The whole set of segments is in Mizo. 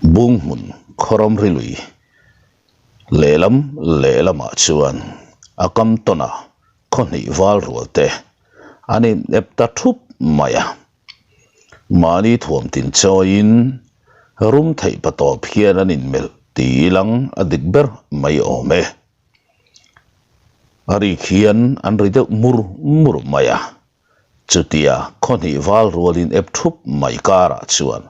Bunghmun khawramri lui lehlam lehlamah chuan a kam tawn a, khaw hnih val rual te an inep ta thup mai a. Mahni thuam tin chawiin rum theih patawp hian an inmelh ti ilang a dik ber mai awm e. A rik hian an ri deuh mur mur mai a. Chutia khaw hnih val rualin ep thup mai karah chuan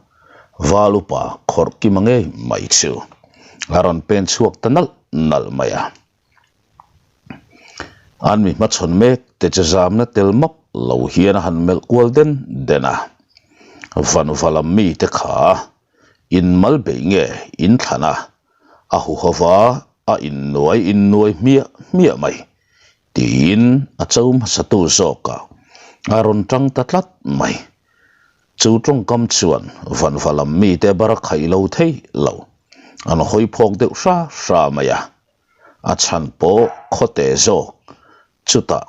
val upa khawrh kima ngei mai chu a rawn pen chhuak ta nalh nalh mai a. An mi hmachhawn mek te chu zamna tel map lo hian a han melh kual den den a, Vanva lam mite kha inmal beih nge inthlan a, a huhova a innuai innuai hmiah hmiah mai. Tiin a cho hmasatu zawk a, a rawn tang ta tlat mai. Chu tawngkam chuan vanva lam mite bar a khaih lo thei lo. An hawi phawk deuh hra hra mai a, a chhan pawh khawte zawk chutah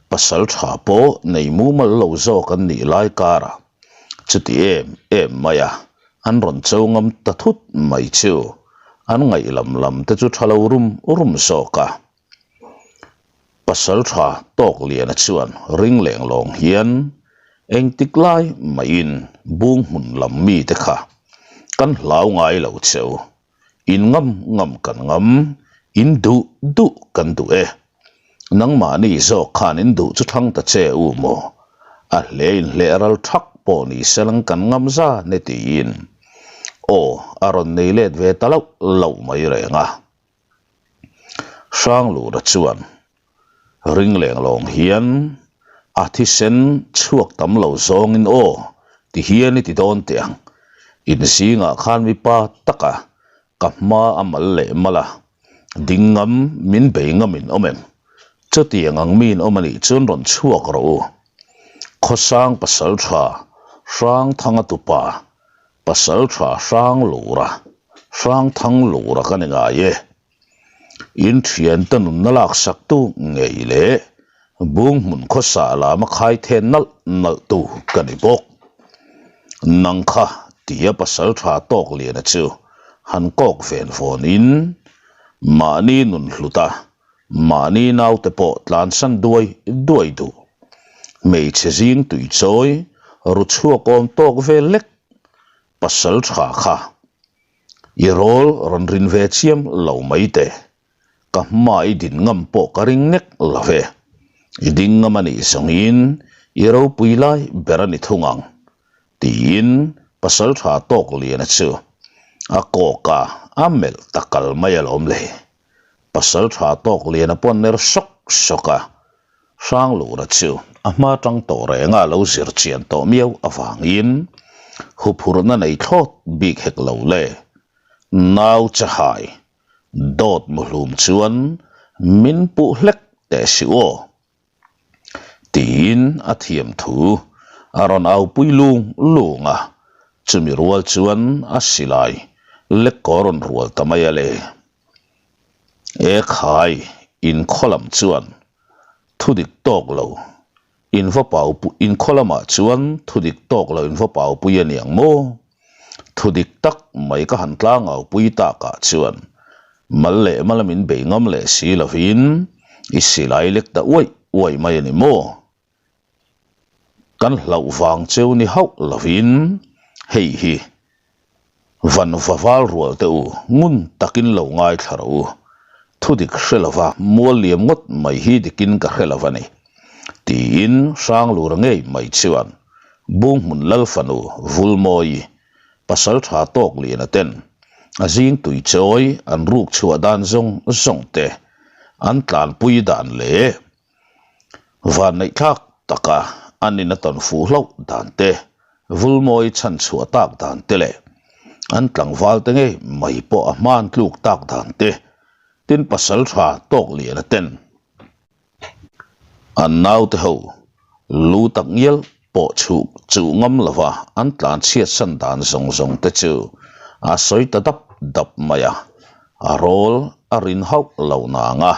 pasal tha pawh nei mumal lo zawk an nih lai karah chuti em em mai a, an rawn cho ngam ta thut mai chu an ngaih lam lam te chu tha lo rum rum zawk a. Pasal tha tawk liana chuan ring leng lawng hian engtik lai maiin bung hmun lam mite kha kan hlau ngai lo cheu, in ngam ngam kan ngam, in duh duh kan duh e. Nangmahni zawk khan in duh chu thlang ta che u maw? A hle in hleh ral thak pawh ni selang kan ngam zan e tiin aw a rawn nei let ve ta loh loh mai reng a. Hranglura chuan ring leng lawng hian a thisen chhuak tam lo zawngin aw ti hian i ti dawn teh ang. In zingah khan mipa taka ka hma a mal leh mal a, ding ngam min bei ngam in awm em? Chutiang ang mi in awm a nih chuan rawn chhuak rawh u. Khawsang pasal tha Hrangthanga tupa Pasal tha hrang lura, hrang thang lura ka ni ngai e. In thiante nunna laksak tu ngei leh bung hmun khawsa lama khai then nalh nalh tu ka ni bawk. Nang kha tia pasal tha tawk liana chu han kawk ven vawnin mahni nun hluta mahni naute pawh tlansan duai duai duh. Hmeichhe zing tui chawi ru chhuak awm tawk vel lek pasal tha kha i rawl rawn rin ve chiam lo mai teh. Ka hma i din ngam pawh ka ring nek lo ve. I ding ngam a nih zawngin i ropui lai ber a ni thung ang tiin pasal tha tawk liana chu a kawk a, a melh ta kal mai alawm le. Pasal tha tawk liana pawh ner sawk sawk a, Hranglura chu a hma tang tawh reng a lo zir chian tawh miau avangin huphurhna nei thlawt bik hek lo le. Nau chahai dawt muhlum chuan min puh hlek teh si aw. Tiin a thiam thu a rawn aupui lung lung a, chumi rual chuan a silai lek kaw rawn rual ta mai a le. E khai, inkhaw lam chuan thu dik tawk lo in va pau inkhaw lamah chuan thu dik tawk lo in va pau pui a niang maw? Thu dik tak mai ka han tlang au pui takah chuan mal leh mal min bei ngam leh si lovin i silai lek ta uaih uaih mai a ni maw? Kan hlauh vang cheu ni hauh lovin hei hi van va val rual teh u, ngun takin lo ngaithla rawh u. Thu dik hre lova mual liam ngawt mai hi dikin ka hre lo a ni, tiin Hranglura ngei mai chuan Bunghmun Lalfanu Vulmawi pasal tha tawk liana ten a zing tui chawi an ruk chhuah dan zawng zawng te an tlanpui dan leh Vanneih thlak taka an in a tawn fuh hlauh dan te, Vulmawi chhan chhuah tak dan te leh an tlangval te ngei mai pawh a hman tluk tak dan te, tin pasal tha tawk liana ten an naute ho lu tak ngial pawh chhuh chuh ngam lova an tlan chhiat san dan zawng zawng te chu a sawi ta dap dap mai a, a rawl a rin hauh lo nang a.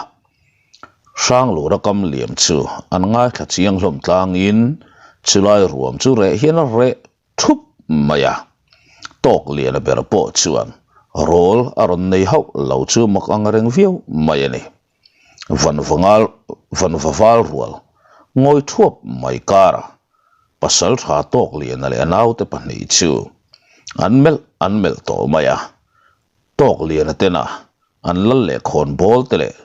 Hranglura kam liam chu an ngaithla chiang hlawm tlangin chulai ruam chu reh hian a reh thup mai a. Tawk lian a ber pawh chuan rawl a rawn nei hauh lo chu mak ang reng viau mai a ni. Vanvangal vanva val rual ngawi thuap mai kara pasal tha tawk liana leh a naute pahnih chu an melh an melh tawh mai a. Tawk liana tena an lal leh khawn bawl te leh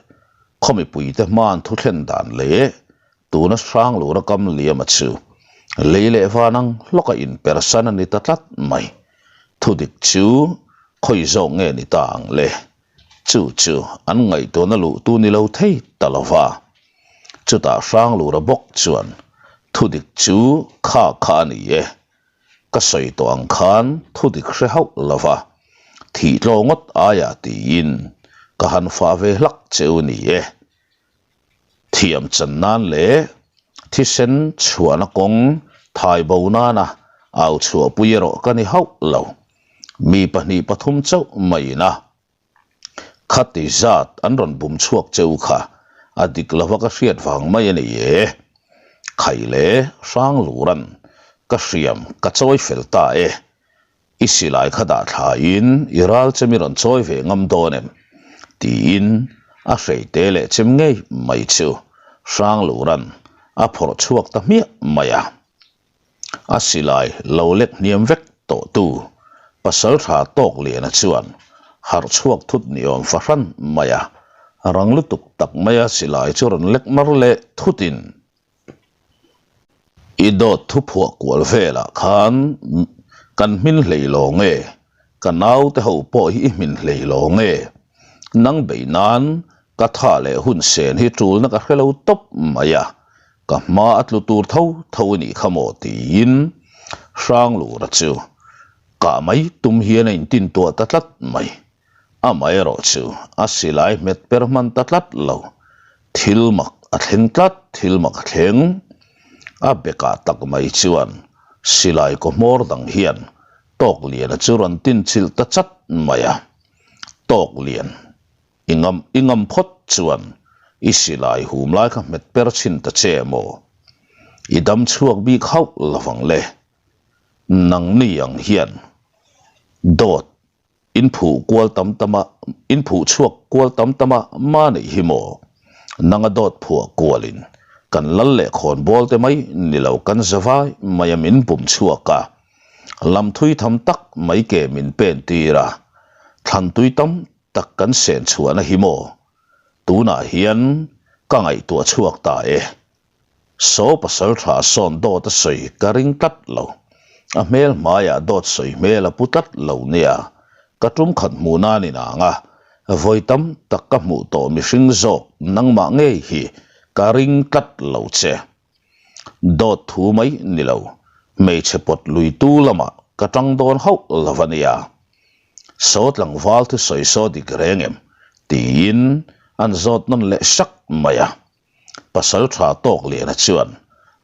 khaw mipuite hma an thu thlen dan leh tuna hrang lura kam liama chu lei leh van ang hlawka inpersan a ni ta tlat mai. Thudik chu khawi zawk nge ni ta ang le? Chu chu an ngaihtuahna luh tu ni lo thei ta lo va. Chutah hrang lura bawk chuan thudik chu kha kha a ni e. Ka sawi tawh ang khan thudik hre hauh lo va, thih tlaw ngawt aiah tiin ka han fah ve hlak cheu ni e. Thiam chan nan leh thisen chhuahna kawng thai bo nana au chhuahpui erawh ka ni hauh lo. Mi pahnih pathum chauh maiin a khati zat an rawn bum chhuak cheu kha a dik lova ka hriat vang mai a ni e. Khai leh hrang luran ka hriam ka chawi fel ta e. I silai kha dah thlain i ral chem i rawn chawi ve ngam dawn em? tiin a hreite leh chem ngei mai chu Hranglura'n a phawrh chhuak ta hmiah mai a. A silai lo lek hniam vek tawhtu Pasaltha Tawkliana chuan harh chhuak thut ni awm fahran mai a, rang lutuk tak maia silai chu rawn lek mar leh thutin, I dawt thu phuah kual velah khan kan hmin hlei lo nge? Ka naute ho pawh hi i hmin hlei lo nge? Nang bei nan ka tha leh hun sen hi tulna ka hre lo tawp mai a, ka hma a tlu tur tho tho i nih kha maw tiin Hranglura chu kah mai tum hian a intintuah ta tlat mai. Amaherawh chu a silai hmet per hman ta tlat lo. Thil mak a thleng tlat, thil mak a thleng. A bekah tak mai chuan silai kaw hmawr dang hian Tawkliana chu rawn tinchilh ta chat mai a. Tawklian, i ngam i ngam phawt chuan i silai hum lai kha hmet per chhin ta che maw? I dam chhuak bik hauh lovang le. Nangni ang hian dawt In phuh kual tam tam a, in phuh chhuak kual tam tam a ma neih hi maw? Nanga dawt phuah kualin kan lal leh khawn bawl te mai ni lo kan zavai mai a min bum chhuak a, lam thui tham tak mai ke min pen tir a, thlan tui tam tak kan sen chhuahna hi maw? Tunah hian ka ngaihtuah chhuak ta e. Saw pasal tha sawn dawt a sawi ka ring tlat lo. A hmel hmaiah dawt sawi hmel a pu tlat lo nia. Ka tum khat hmuh nan in ang a, vawi tam tak ka hmuh tawh mihring zawk nangmah ngei hi ka ring tlat lo che. Dawt thu mai ni lo, hmeichhe pawt lui tu lamah ka tang dawn hauh lo a nia. Saw tlangval thusawi saw dik reng em? tiin an zawt nawn leh sak mai a. Pasal tha tawk liana chuan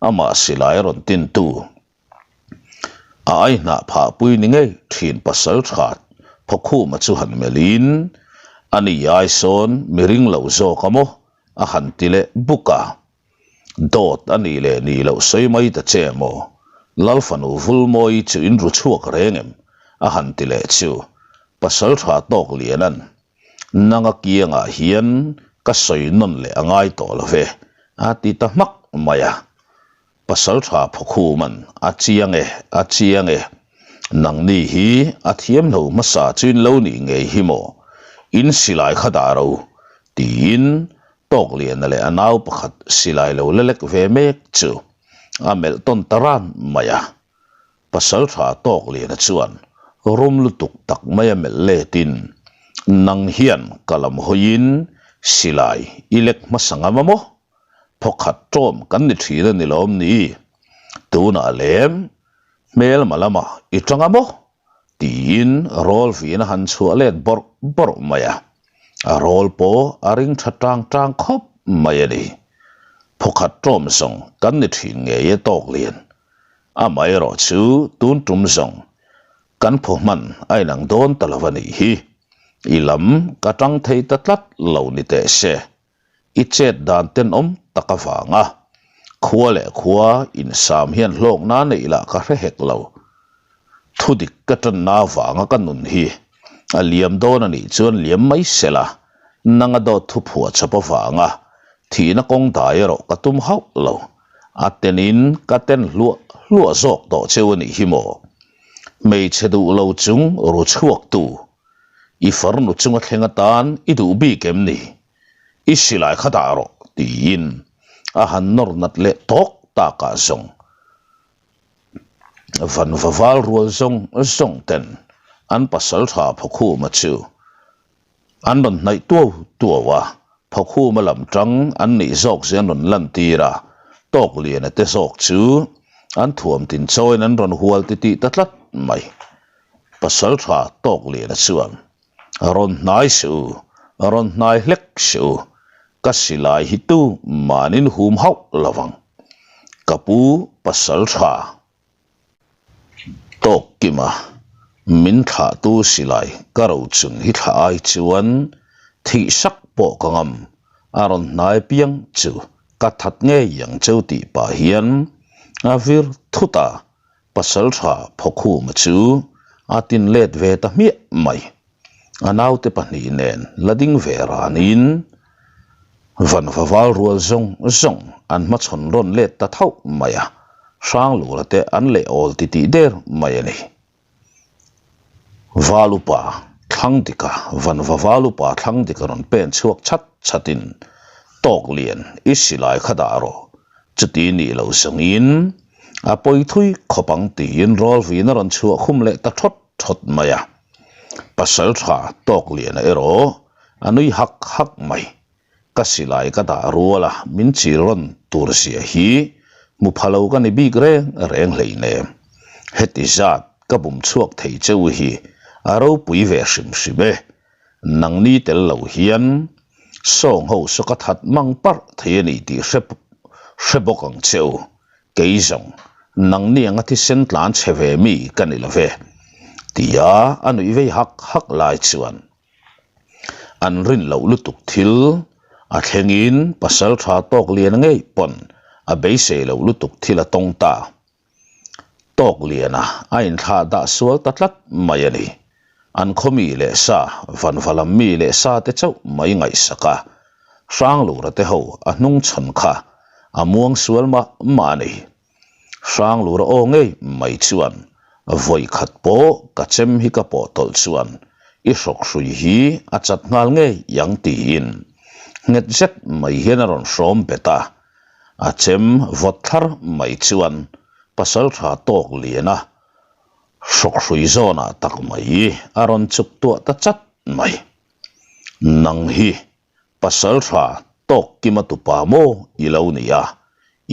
amah silai rawn tintu a ai hnah phah pui ni ngei thin pasal tha Phawkhuma chu han melhin a ni ai sawn mi ring lo zawk a maw a han ti leh buk a. Dawt a nih leh nih loh sawi mai ta che maw Lalfanu Vulmawi chu in ru chhuak reng em a han ti leh chu pasal tha tawk liana'n Nanga kiangah hian ka sawi nawn leh a ngai tawh lo ve, a ti ta hmak mai a. Pasal tha Phawkhuman a chiang e, a chiang e. Nangni hi a thiam lo hmasa chu in lo nih ngei hi maw? In silai kha dah ro, tiin Tawkliana leh a nau pakhat silai lo la lek ve mek chu a melh tawn ta ran mai a. Pasal tha tawk liana chuan rum lutuk tak mai a melh letin, Nang hian ka lam hawiin silai i lek hmasa ngam a maw? Phawkhat ṭawm kan ni ṭhin a ni lawm ni? Tunah lem hmelma lamah i ṭang a maw? tiin rawl vin a han chhuah let bawrh bawrh mai a, a rawl pawh a ring tha tang tang khawp mai a ni. Phawkhat ṭawm zawng kan ni ṭhin ngei e tawk lian. Amaherawh chu tun tum zawng kan phaw hman a inang dawn ta lo a nih hi. I lam ka tang thei ta tlat lo ni teh se. I chet dan tenawm tak avanga khua leh khua insam hian hlawkna neih lah ka hre hek lo. Thudik ka ṭanna avanga ka nun hi a liam dawn a nih chuan liam mai sela, nanga dawt thu phuah chawp avanga thihna kawng dai erawh ka tum hauh lo. A tenin ka ten hluah hluah zawk tawh cheu a nih hi maw? Hmeichhe duh lo chung ru chhuaktu i farnu chunga thleng atan i duh bik em ni? I silai kha dah rawh tiin a han nawr nat leh tawk takah zawng Van va val rual zawng zawng ten an pasal tha Phawkhuma chu an rawn hnaih tuau tuau a, Phawkhuma lam tang an nih zawk zia an rawn lan tir a, Tawkliana te zawk chu an thuam tin chawiin an rawn hual titih ta tlat mai. Pasal tha Tawkliana chuan Rawn hnai suh u, rawn hnai hlek suh u, ka silai hi tu manin hum hauh lo vang. Ka pu pasal tha tawk kima min thlahtu silai ka rochun hi thlah ai chuan thih sak pawh ka ngam, a rawn hnai piang chu ka that ngei ang cheu tih pah hian a vir thut a. Pasal tha Phawkhuma chu a tin let ve ta hmiah mai. A naute pahnih nen la ding ve ranin vanva val rual zawng zawng an hmachhawn rawn let ta thauh mai a, Hranglura te an leh awl titih der mai a ni. Valupa Thlangdika vanva valupa Thlangdika rawn pen chhuak chat chatin Tawklian i silai kha dah rawh, chuti nih loh zawngin A pawi thui khawp ang tiin Rawlvin a rawn chhuah khum leh ta thawt thawt mai a. Pasal tha Tawkliana erawh a nui hak hak mai. Ka silai ka dah rual a, min chil rawn tur zia hi hmu pha lo ka ni bik reng reng hleinem. Heti zat ka bum chhuak thei cheu hi a ropui ve hrim hrim e. Nangni tel lo hian sawng ho saw ka that mang parh thei a ni tih hre hre bawk ang che u. Kei zawng, nangni anga thisen tlan chhe ve mi ka ni lo ve, tia a nuih vei hak hak lai chuan an rin loh lutuk thil a thlengin pasal tha tawk lian ngei pawn a beisei loh lutuk thil a tawng ta. Tawk liana a inthlah dah sual ta tlat mai a ni. An khaw mi leh sa, vanva lam mi leh sa te chauh mai ngaihsak a, Hranglura te ho a hnung chhawn kha a muang sual mah mah a ni. Hranglura aw ngei mai chuan vawi khat pawh ka chem hi ka pawh tawlh chuan i hrawk hrui hi a chat nghal ngei ang tiin nghet zet mai hian a rawn hrawm bet a. A chem vawt thlar mai chuan pasal tha tawk lian a, hrawk hrui zawnah tak mai a rawn chuk tuah ta chat mai. Nang hi pasal tha tawk kima tupa maw i lo ni a,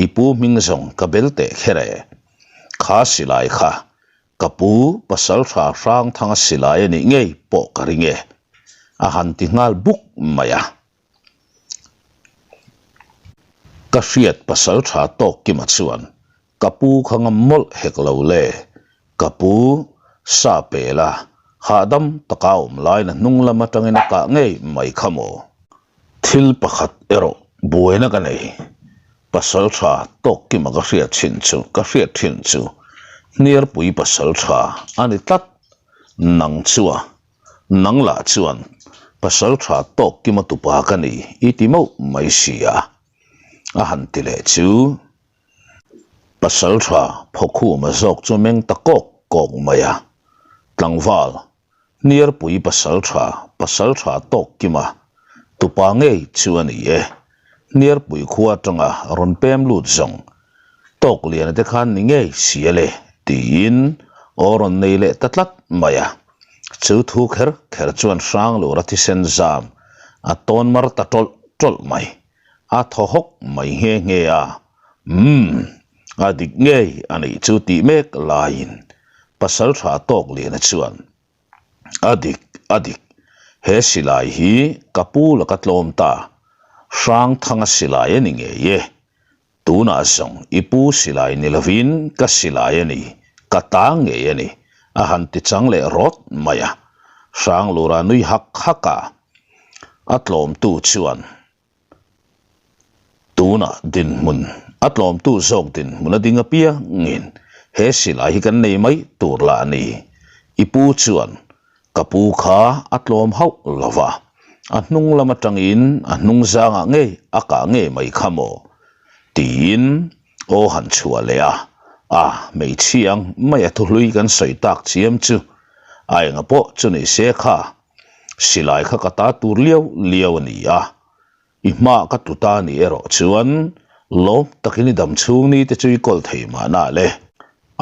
i pu hming zawng ka bel teh kher e. Kha silai kha ka pu pasal tha hrang thanga silai a nih ngei pawh ka ring e, a han ti nghal buk mai a. Ka hriat pasal tha tawk kima chuan ka pu kha ngam mawlh hek lo le, ka pu sa pela hahdam taka awm lain a hnung lam atangin a kah ngei mai kha maw? Thil pakhat erawh buaina ka nei, pasal tha tawk kima ka hriat thin chu ka hriat thin chu hniarpui pasal tha a ni tlat, nang chua Nang lah chuan pasal tha tawk kima tupa ka ni i ti mauh mai si a, a han ti leh chu. Pasal tha Phawkhuma zawk chu meng ta kawk kawk mai a, Tlangval, Hniarpui pasal tha, pasal tha tawk kima tupa ngei chu a ni e, Hniarpui khua atanga rawn pem lut zawng tawk liana te khan ni ngei si a le tiin aw rawn nei leh ta tlat mai a. Chu thu kher kher chuan Hranglura thisen zam a tawn mar ta tawlh tawlh mai. A thaw hawk mai nghe nghe a, Umm, a dik ngei a nih chu tih mek laiin Pasaltha Tawkliana chuan, A dik, a dik, he silai hi ka pu laka tlawm ta, Hrangthanga silai a ni ngei e. Tunah zawng i pu silai ni lovin ka silai a ni, ka ta ngei a ni, a han ti chang leh rawt mai a. Hranglura nui hak hak a, a tlawmtu chuan tunah dinhmun, a tlawmtu zawk dinhmun a ding apiangin. He silai hi kan nei mai tur lah a ni. I pu chuan ka pu kha a tlawm hauh lo va, a hnung lam atangin a hnung zangah ngei a kah ngei mai kha maw? tiin aw han chhuah leh a, a hmeichhia ang mai a thuhlui kan sawi tak chiam chu a enga pawh chu ni se kha silai kha ka ta tur liau liau a ni a. I hma ka tlu ta ni erawh chuan lawm takin i dam chhung ni te chu i kawl thei mahna le.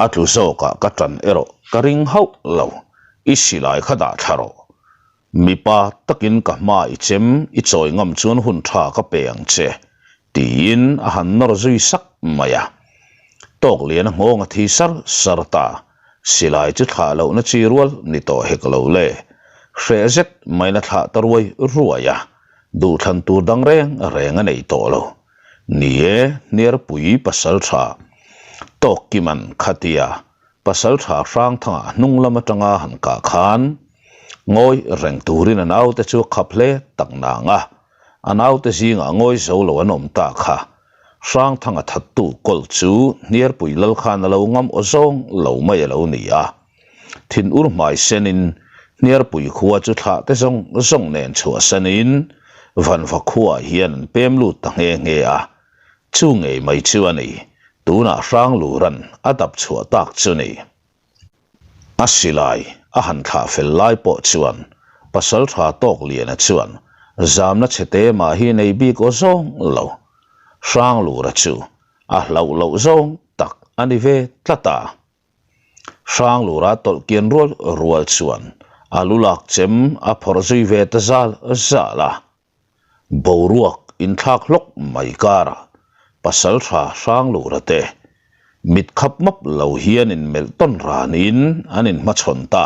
A tlu zawkah ka tan erawh ka ring hauh lo, i silai kha dah thla rawh. Mipa takin ka hma i chem i chawi ngam chuan hun tha ka pe ang che, tiin a han nawr zui sak mai a. Tawk lian a nghawng a thi sar sar ta, silai chu thlah lohna chi rual ni tawh hek lo le. Hreh zet maiin a thlah ta ruai ruai a. Duhthlan tur dang reng reng a nei tawh lo. Ni e, Hniarpui pasaltha Tawkkiman khatia pasaltha Hrangthanga hnung lam atanga han kah khan ngawi reng turin a naute chu a khap hle tak nang a, a naute zingah ngawi zo lo an awm ta kha. Hrangthanga thattu kawl chu Hniarpui lal khan a lo ngam aw zawng lo mai a lo ni a. Thinur hmai senin Hniarpui khua chu thlah te zawng zawng nen chhuahsanin Vanva khuaah hian an pem lut ta nghe nghe a, chu ngei mai chu a ni, tunah Hranglura'n a dap chhuah tak chu ni. A silai a han thlah fel lai pawh chuan Pasaltha Tawkliana chuan zamna chhe te mah hi nei bik aw zawng lo. Hranglura chu a hlauh loh zawng tak a ni ve tlat a. Hranglura tawlh kian rual rual chuan a lu lak chem a phawrh zui ve ta zal zal a. Boruak inthlak hlawk mai karah pasaltha Hranglura te mit khap map lo hian inmelh tawn ranin an inhmachhawn ta.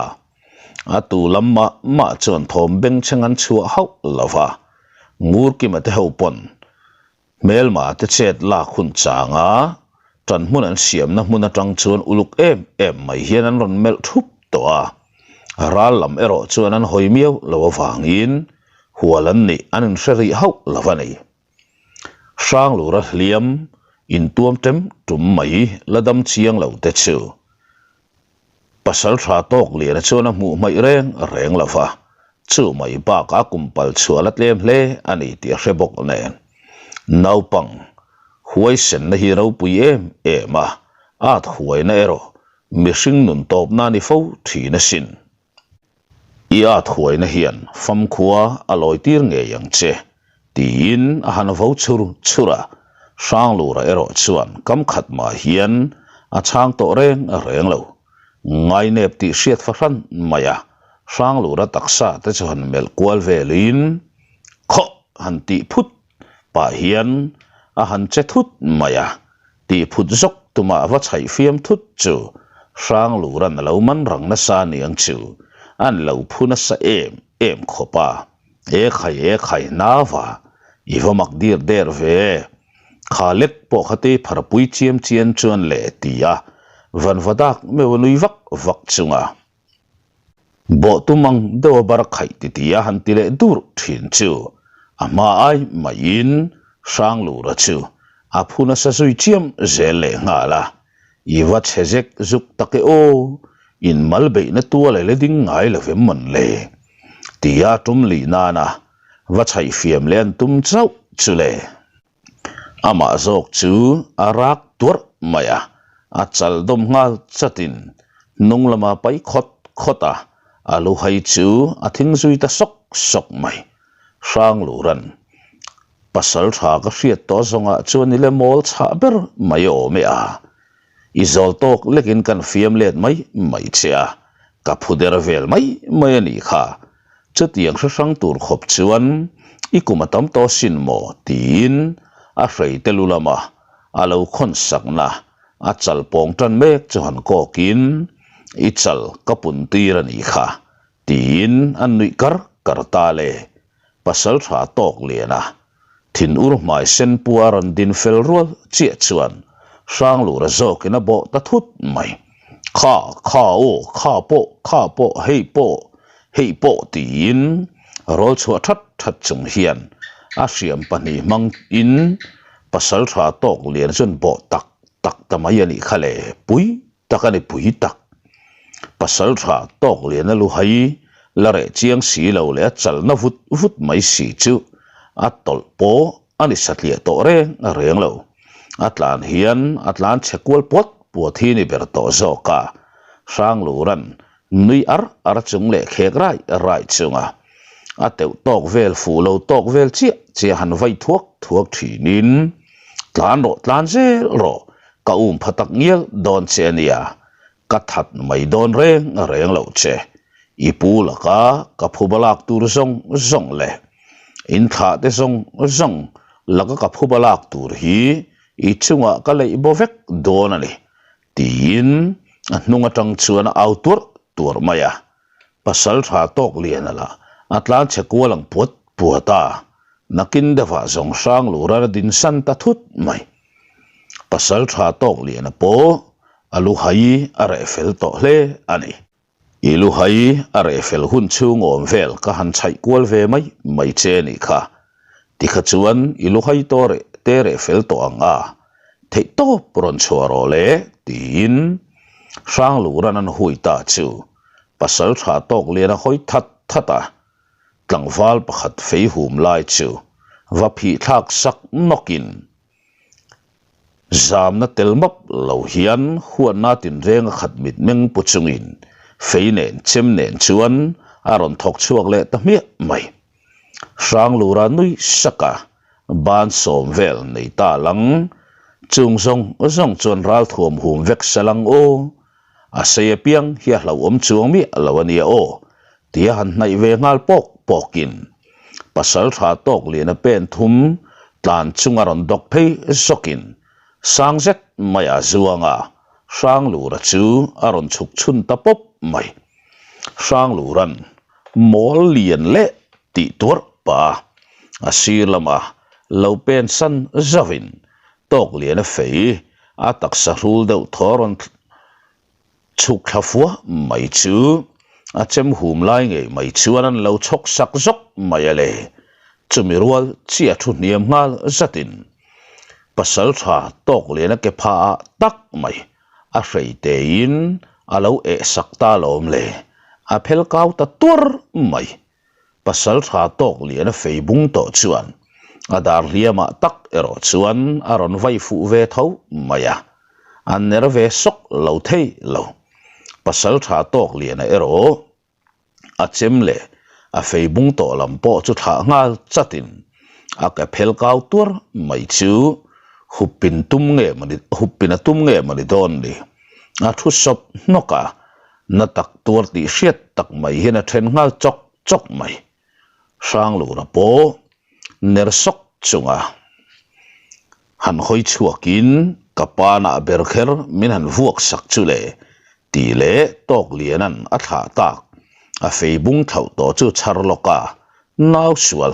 A tu lam mah mah chuan thawm bengchheng an chhuah hauh lo va, Ngurkima te ho pawn Hmelma te chet lak hun changa tan hmun an siamna hmun atang chuan uluk em em mai hian an rawn melh thup tawh a, ral lam erawh chuan an hawi miau lo avangin hual an nih an inhre rih hauh lo a ni. Hranglura hliam intuam tem tum mai la dam chiang lo te chu Pasal tha tawk liana chuan a hmuh hmaih reng reng lo va, chu mai bakah kum pal chhuah la tlem hle a ni tih a hre bawk nen. Naupang huaisenna hi ropui em em a, at huaina erawh mihring nun tawpna a ni fo thin asin. I at huaina hian famkhua a lawitir ngei ang che, tiin a han vo chhur chhur a. Hranglura erawh chuan kam khat mah hian a chhang tawh reng reng lo. Ngainep tih hriat fahran mai a, Hranglura taksa te chu han melh kual velin, Khawh! han tih phut pah hian a han che thut mai a, tih phut zawk tumah va chhaih fiam thut chu Hranglura'n a lo man rang nasa aniang chu an lo phu nasa em em khawp a, E khai e khai nava i va mak dir der ve, kha lek pawh kha te pharpui chiam chian chuan le ti a vanvadak meuh a nui vak vak chunga. Bawh tum ang deuh a bar khaih ti ti a han ti leh dur thin chu a hma ai maiin Hranglura chu a phu nasa zui chiam zel leh nghal a, I va chhe zek zuk tak e aw, in mal beihna tual a la ding ngai lo vem mawn le? Tia tum lih nana va chhaih fiam leh an tum chauh chu le. Amah zawk chu a rak tuarh mai a, a chal dawm nghal chatin hnung lama paih khawt khawt a, a lu hai chu a thing zui ta sawk sawk mai. Hranglura'n pasal tha ka hriat tawh zawngah chuan i le mawl chhah ber mai awm e a, i zawl tawk lekin kan fiam let mai mai che a, ka phu der vel mai mai a nih kha. Chutiang hre hrang tur khawp chuan i kum a tam tawh sin maw? tiin a hrei te lu lama a lo khawn sakna a chal pawng tan mek chu han kawkin, I chal ka pun tir a nih kha, tiin an nuih kar kar ta le. Pasal tha tawk lian a, thinur hmai sen pua rawn din fel rual chiah chuan Hranglura zawkin a bawh ta thut mai. Kha, kha aw, kha pawh, kha pawh, hei pawh, hei pawh tiin rawl chhuah that that chung hian a hriam pahnih hmangin pasal tha tawk lian chuan bawh tak tak ta mai a nih kha le, pui. tak a ni pui tak. Pasaltha tawk lian a lu hai la reh chiang si lo leh a chalna vut vut mai si chu a tawlh pawh a ni satliah tawh reng reng lo. A tlan hian a tlan chhe kual puat puat hi ni ber tawh zawk a, Hranglura'n nui ar ar chung leh khek rai rai chunga a teuh tawk vel fuh lo tawk vel chiah chiah han vai thuak thuak thinin, Tlan rawh tlan zel rawh, ka um pha tak ngial dawn che a nia, ka that mai dawn reng reng loh che, i pu laka ka phuba lak tur zawng zawng leh in thlah te zawng zawng laka ka phuba lak tur hi i chungah ka leih baw vek dawn a ni tiin a hnung atang chuan a au tuarh tuarh mai a, pasal tha tawk lian a la a tlan chhe kual ang puat puat a, nakin deuhah zawng hrang lura a din san ta thut mai. Pasal tha tawk lian a pawh a lu hai a reh fel tawh hle a ni. I lu hai a reh fel hun chhung awm vel ka han chhaih kual ve mai mai che a nih kha. Tikha chuan i lu hai tawh reh te reh fel tawh ang a, theih tawp rawn chhuah rawh le tiin Hranglura'n an hui ta chu pasal tha tawk lian a hawi that that a, tlangval pakhat fei hum lai chu va phih thlak sak nawkin Zamna tel map lo hian huatna tinreng a khat mitmeng pu chungin fei nen chem nen chuan a rawn thawk chhuak leh ta hmiah mai. Hranglura nui sak a, ban sawm vel nei ta lang chung zawng zawng chuan ralthuam hum vek sa lang aw. A sei apiang hi a hlauhawm chuang miah lo a nia aw tia han hnaih ve nghal pawk pawkin pasal tha tawk lian a pen thum tlan chunga rawn dawk phei zawkin sang zet mai a zuang a, Hranglura chu a rawn chhuk chhun ta pawp mai. Hranglura'n mawl lian leh tih tuarh pah a, a sir lama lo pen san zauhin tawk lian a fei a taksa hrul deuh thaw rawn Chhuk thla fua mai chu a chem hum lai ngei mai chuan an lo chhawk sak zawk mai a le. Chumi rual chiah thu hniam nghal zatin pasal tha tawk lian a ke pha ah tak mai a hrei tein a lo eh sak ta lawm le, a phel kau ta tuar mai. Pasal tha tawk lian a fei bung tawh chuan a dar hliamah tak erawh chuan a rawn vai fuh ve tho mai a, a ner ve sawk lo thei lo. Pasal tha tawk liana erawh a chem leh a fei bung tawh lam pawh chu thlah nghal chatin a ke phel kau tuar mai chu huppin tum nge mawni huppin a tum nge mawni dawn ni. A thu sawp hnawk a, Na tak tuar tih hriat tak mai hian a then nghal chawk chawk mai. Hranglura pawh ner sawk chunga han hawi chhuakin ka panah ber kher min han vuak sak chu le tih leh tawk lianan a thlah tak a fei bung thlauh tawh chu chhar lawk a, nau sual,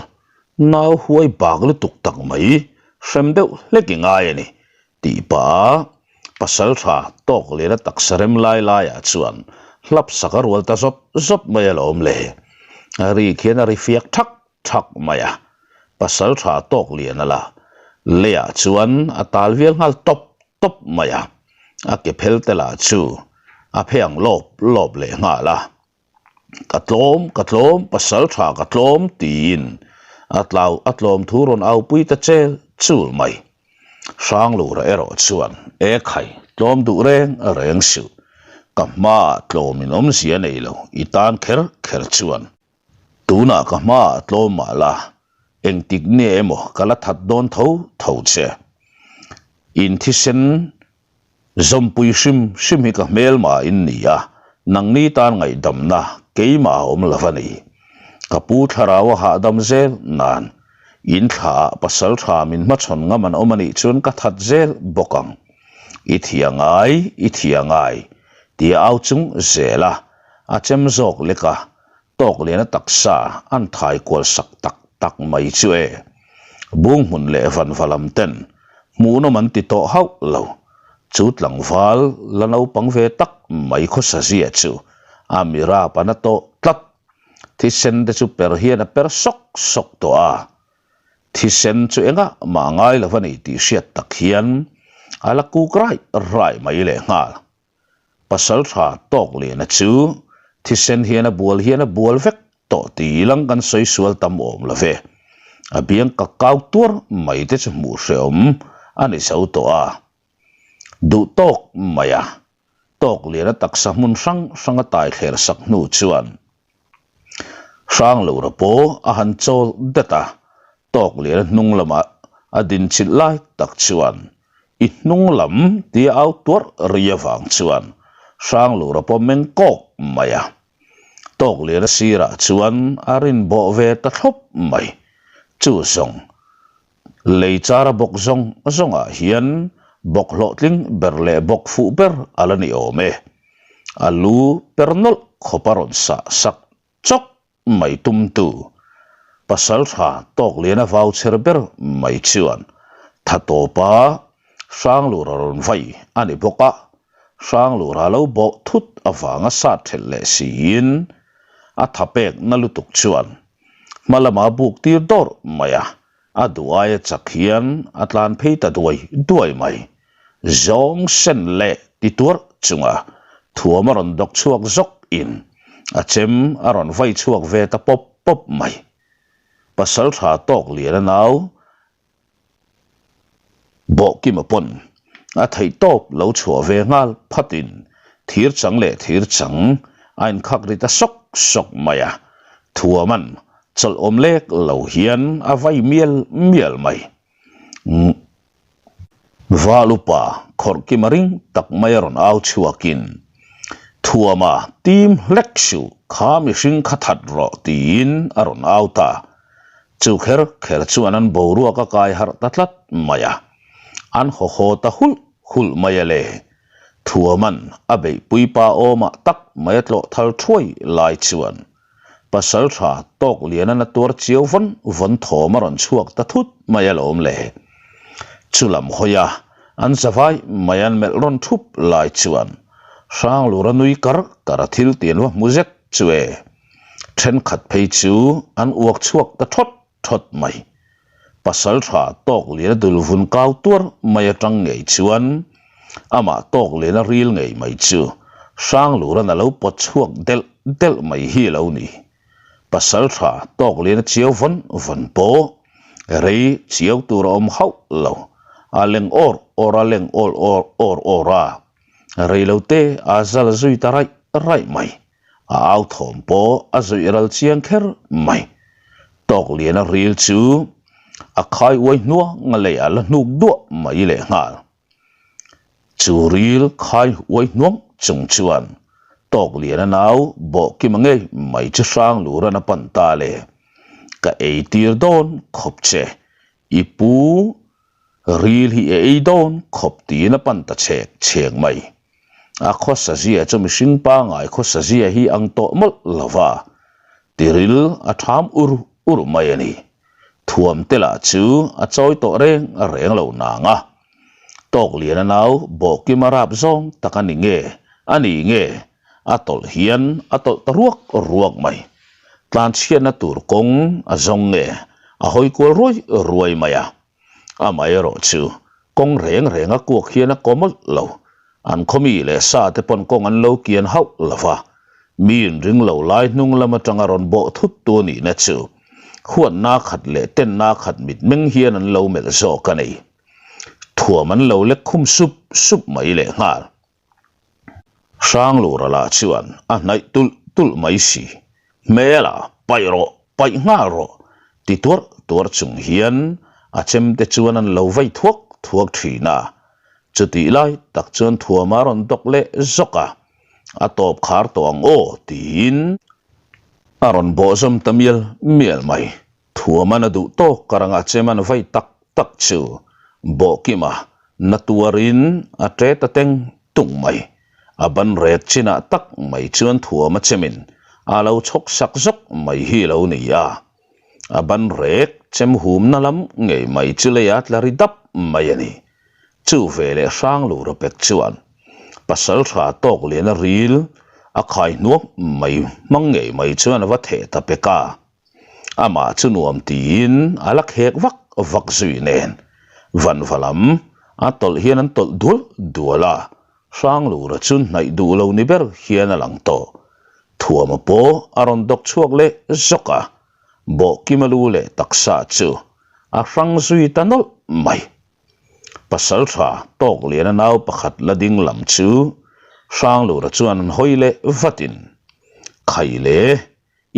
nau huai bak lutuk tak mai hrem deuh hlek i ngai a ni Tih pah a, pasal tha tawk lehna taksa rem lai laiah chuan hlap sak a rual ta zawt zawt mai alawm le. A ri khian a ri fiak thak thak mai a, pasal tha tawk lian a la leiah chuan a tal vial nghal tawp tawp mai a, a ke phel te lah chu a phe ang lawp lawp leh nghal a. Ka tlawm, ka tlawm, pasal tha ka tlawm tiin a tlau a tlawm thu rawn au pui ta chel chul mai. Hranglura erawh chuan e khai tlawm duh reng reng suh, ka hmaah tlawmin awmzia nei lo i tan kher kher chuan. Tunah ka hmaah tlawm mah la, engtik nge emaw ka la that dawn tho tho che. In thisen Zawmpui hrim hrim hi ka hmelma in ni a, nangni tan ngaihdamna keimah a awm lo a ni. Ka pu thlarau a hahdam zel nan in thlaah pasal tha min hmachhawn ngam an awm a nih chuan ka that zel bawk ang. I thia ngai, i thia ngai, tia au chung zel a, a chem zawk lek a, tawk liana taksa an thai kual sak tak tak mai chu e. Bung hmun leh vanva lam ten hmuhnawm an ti tawh hauh lo. Chu tlangval la naupang ve tak mai khawsa zia chu a mirap a na tawh tlat. Thisen te chu per hian a per sawk sawk tawh a. Thisen chu engah mah ngai lo a ni tih hriat tak hian a la kuk raih raih mai lehnghal. Pasaltha Tawkliana chu thisen hian a bual hian a bual vek tawh ti ilang kan sawi sual tam awm lo ve. A biang ka kau tuar mai te chu hmuh hrehawm a ni zo tawh a. Duh tawk mai a, Tawkliana taksa hmun hrang hrang a tai thler sak hnu chuan Hranglura pawh a han chawl det a, Tawkliana hnung lamah a din chilh lai tak chuan i hnung lam tia au tuarh ri avang chuan Hranglura pawh meng kawk mai a. Tawkliana sirah chuan a rin bawh ve ta thlawp mai. Chu zawng lei chara bawk zawng zawngah hian bawk hlawhtling ber leh bawk fuh ber a la ni awm e. A lu per nawlh khawp a rawn sah sak chawk mai tumtu pasaltha Tawkliana vau chher ber mai chuan tha tawpa Hranglura rawn vai a ni bawk a, Hranglura lo bawh thut avanga sat thelh leh siin a tha pek na lutuk chuan hma lama buk tir dawrh mai a, a duh aia chak hian a tlan phei ta duai duai mai. Zawng sen leh ti tuarh chunga thuam a rawn dawk chhuak zawk in a chem a rawn vai chhuak ve ta pawp pawp mai. Pasaltha tawk lian a nau Bawhkima pawn a theih tawp lo chhuah ve nghal phatin thir chang leh thir chang a inkhak ri ta sawk sawk mai a, Thuaman chawlh awm lek lo hian a vai mial mial mai. Val upa Khawrhkima ring tak mai a rawn au chhuakin, Thuama tim hlek suh, kha mihring kha that rawh tiin a rawn au ta. Chu kher kher chuan an boruak a kai harh ta tlat mai a, an haw haw ta hulh hulh mai a le. Thuaman a beihpui pa awmah tak mai a tlawh thal thuai lai chuan Pasaltha Tawklianan a tuar chiau vawn vawn thawm a rawn chhuak ta thut mai alawm le. Chu lam hawi a, an zavai mai an melh rawn thup lai chuan Hranglura nui kar kar a thil tian va hmu zet chu e. Thenkhat phei chu an uak chhuak ta thawt thawt mai. Pasaltha Tawkliana dul vun kau tuar mai atang ngei chuan amah Tawkliana ril ngei mai chu Hranglura'n a lo pawt chhuak delh delh mai hi a lo ni. Pasaltha Tawkliana chiau vawn vawn pawh rei chiau tur a awm hauh lo, a leng awr awr a leng awl awr awr awr a, rei lo te a zal zui ta raih raih mai. A au thawm pawh a zuih ral chiang kher mai. Tawkliana ril chu a khai uai hnuang leh a la hnuk duah mai leh nghal. Chu ril khai uai hnuang chung chuan Tawkliana nau bawhkima ngei mai chu Hranglura'n a pan ta le. Ka ei tir dawn khawp che, i pu ril hi i ei dawn khawp tiin a pan ta chhek chhek mai. A khawsazia chu mihring pangai khawsazia hi ang tawh mawlh lo va, tiril a tham ur ur mai a ni. Thuam te lah chu a chawi tawh reng reng lo nang a. Tawkliana nau bawhkima rap zawng tak a ni nge a ni nge a tawlh hian a tawlh ta ruak ruak mai. Tlanchhiatna tur kawng a zawng nge a hawi kual ruai ruai mai a. Amaherawh chu kawng reng reng a kuak hian a kaw mawlh lo. An khawmi leh sa te pawn kawng an lo kian hauh lo va. Mi inring lo lai hnung lam atanga rawn bawh thut tu nihna chu huatna khat leh tenna khat mitmeng hian an lo melh zawk a ni. Thuam an lo lek khum sup sup mai leh nghal. Hranglura lah chuan a hnaih tulh tulh mai si, Hmela, paih rawh, paih nghal rawh, ti tuarh tuarh chung hian a chemte chuan an lo vei thuak thuak thin a. Chutih lai tak chuan thuam a rawn dawk leh zawk a, A tawp khar tawh ang aw, tiin a rawn bawhzawm ta mial mial mai. Thuaman a duh tawk karanga cheman vai tak tak chu Bawhkima na tuarin a ṭe ta teng tung mai. A ban rek chinah tak mai chuan thuama chemin a lo chhawk sak zawk mai hi lo ni a. A ban rek chem humna lam ngei mai chu leia tla ri dap mai a ni. Chu ve leh Hranglura pek chuan Pasalṭha Tawkliana ril a khai hnuak mai hmang ngei mai chuan a va theh ta pek a. Amah chu nuam tiin a la khek vak vak zui nen vanva lam a tawlh hian an tawlh dual dual a. Hranglura chu hnaih duh lo ni ber hian a lang tawh. Thuama pawh a rawn dawk chhuak leh zawk a, Bawhkima lu leh taksa chu a hrang zui ta nawlh mai. Pasaltha Tawkliana nau pakhat la ding lam chu Hranglura chuan an hawi leh vatin, Khai le,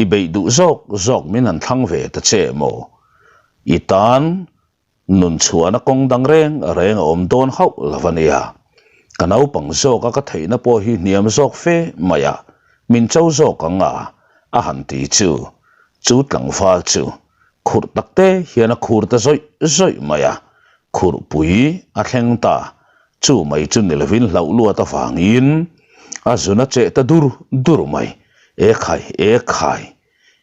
i beih duh zawk zawk min han thlang ve ta che maw? I tan Nun chhuahna kawng dang reng reng a awm dawn hauh lo a nia. Ka naupang zawka ka theihna pawh hi hniam zawk fe mai a, min cho zawk ang a, a han ti chu. Chu tlangval chu khurh tak te hian a khur ta zawih zawih mai a, khurhpui a thleng ta. Chu mai chu ni lovin hlauh luat avangin a zun a cheh ta dur dur mai. E khai, e khai,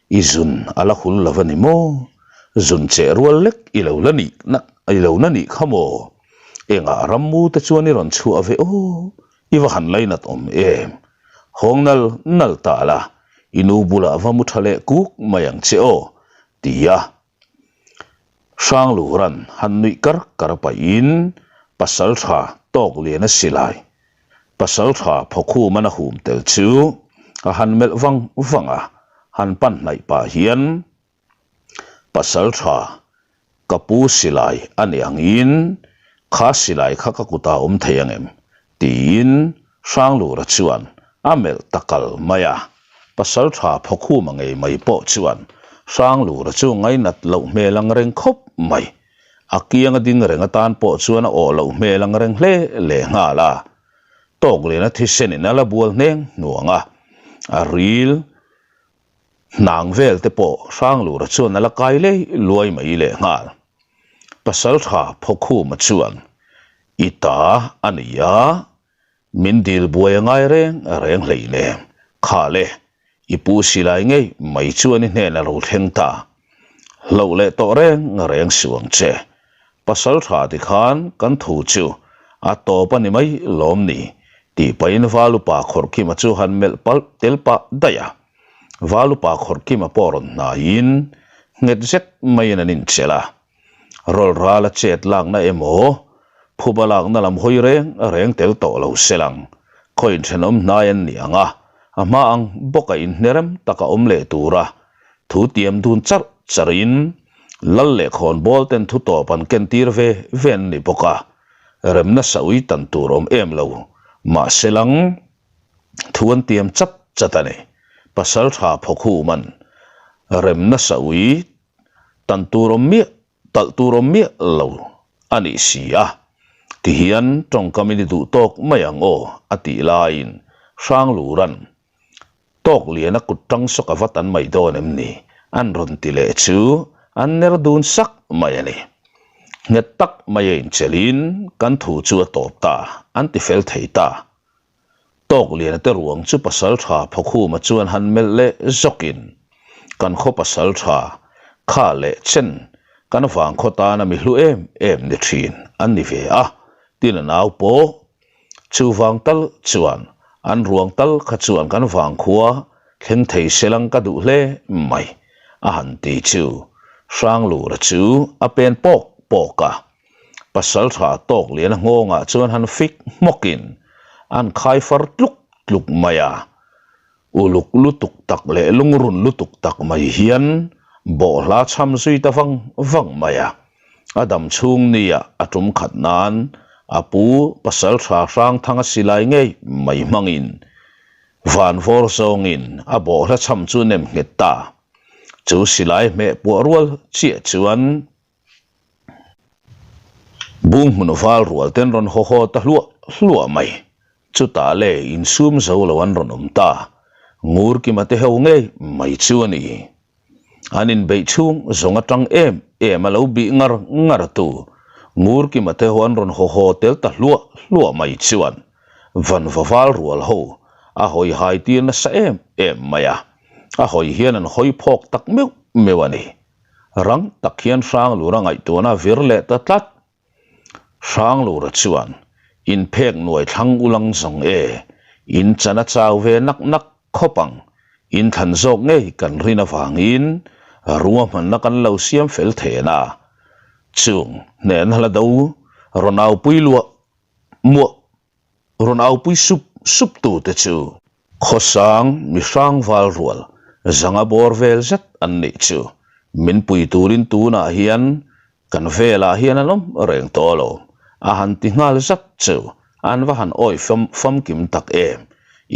I zun a la hul lo a ni maw? Zun cheh rual lek i lo la nih na i lo na nih kha maw? Engah rammu te chuan i rawn chhuah ve aw? I va han lainat awm em? Hawng nal nal ta la, i nu bulah va mu tha leh kuk mai ang che aw, ti a. Hranglura'n han nuih kar kar pahin Pasaltha tawk lian a si lai. Pasaltha Phawkhuman a hum tel chu a han melh vang vang a, han pan hnaih pah hian Pasaltha ka pu silai a ni angin kha silai kha ka kutah awm thei angem? Tiin Hranglura chuan a melh ta kal mai a, Pasaltha Phawkhuma ngei mai pawh chuan Hranglura chu ngainat loh hmel ang reng khawp mai. A kianga ding reng atan pawh chuan a awh loh hmel ang reng hle leh nghal a. Tawkliana thisenin a la bual hneng hnuang a, a ril hnang vel te pawh Hranglura chuan a la kai lei luai mai leh nghal. Pasaltha Phawkhuma chuan, I ta a ni a, min dil buai a ngai reng reng hlei nen, kha le, i pu silai ngei mai chuan i hnen a lo thleng ta. Hloh leh tawh reng reng suh ang che. Pasaltha tikhan kan thu chu a tawp a ni mai lawm ni, tih pahin Valupa Khawrhkima chu han melh palh tel pah daih a. Valupa Khawrhkima pawh rawn hnaiin nghet zet maiin an inchelh a. Rawlrala chet lakna emaw, phuba lakna lam hawi reng reng tel tawh lo selang, khaw inthenawm hnai an ni ang a, a hma ang bawka inhnerem taka awm leh tura thu tiam dun charh charhin Lal leh khawnbawl ten thu tawp an ken tir ve ve an ni bawk a, remna saui tan tur awm em lo mahse lang thu an tiam chat chat a ni. Pasaltha Phawkhuman remna saui tan tur awm miah talh tur awm miah lo a nih si a, tihian tawngkam in i duh tawk mai ang aw a tih laiin Hrangluran Tawk lian a kut tang sawk a va tan mai dawn em ni? An rawn ti leh chu an ner dun sak mai a ni. Nghet tak mai a inchelhin kan thu chu a tawp ta, an ti fel thei ta. Tawk lian te ruang chu pasal tha Phawkhuma chuan han melh leh zawkin, Kan khaw pasal tha, kha leh chen, kan vangkhaw tana mi hlu em em ni thin an ni ve a, tin a nau pawh Chuvang tal chuan an ruang tal kha chuan kan vangkhua thleng thei selang ka duh hle mai, a han ti chu Hranglura chu a pen pawk pawk a. Pasaltha Tawkliana nghawngah chuan han fik hmawkin an khai far tluk tluk mai a. Uluk lutuk tak leh lungrun lutuk tak mai hian bawhhla chham zui ta vang vang mai a. A dam chhung nia a tum khat nan a pu pasal tha hrang thang a silai ngei mai hmangin van vawr zawngin a bawhhla chham chu nem nghet ta. Chu silai hmeh puah rual chiah chuan Bung hmun val rual ten rawn haw haw ta hluah hluah mai. Chutah le insum zo lo an rawn awm ta. Ngur kima te ho ngei mai chu a ni. An inbeih chhung zawng atang em em a lo bih ngar ngar tu. Ngur kima te ho an rawn haw haw tel ta hluah hluah mai chuan vanva val rual ho a hawi hai tir nasa em em mai a. A hawi hian an hawi phawk tak meuh meuh a ni. Rang tak hian Hranglura ngaihtuahna a vir leh ta tlat. Hranglura chuan, Inphek nuai thlang ulang zawng e, in chan a chau ve nak nak khawp ang, in thlan zawk ngei kan rin avangin ruahmanna kan lo siam fel then a, chung hnehna hla do rawn aupui luah muah. rawn aupui sup sup tu te chu Khawsang mihrang val rual zanga bawr vel zet an nih chu. Min pui turin tunah hian kan velah hian an awm reng tawh lo. A han ti nghal zat chu an va han awi fam famkim tak em.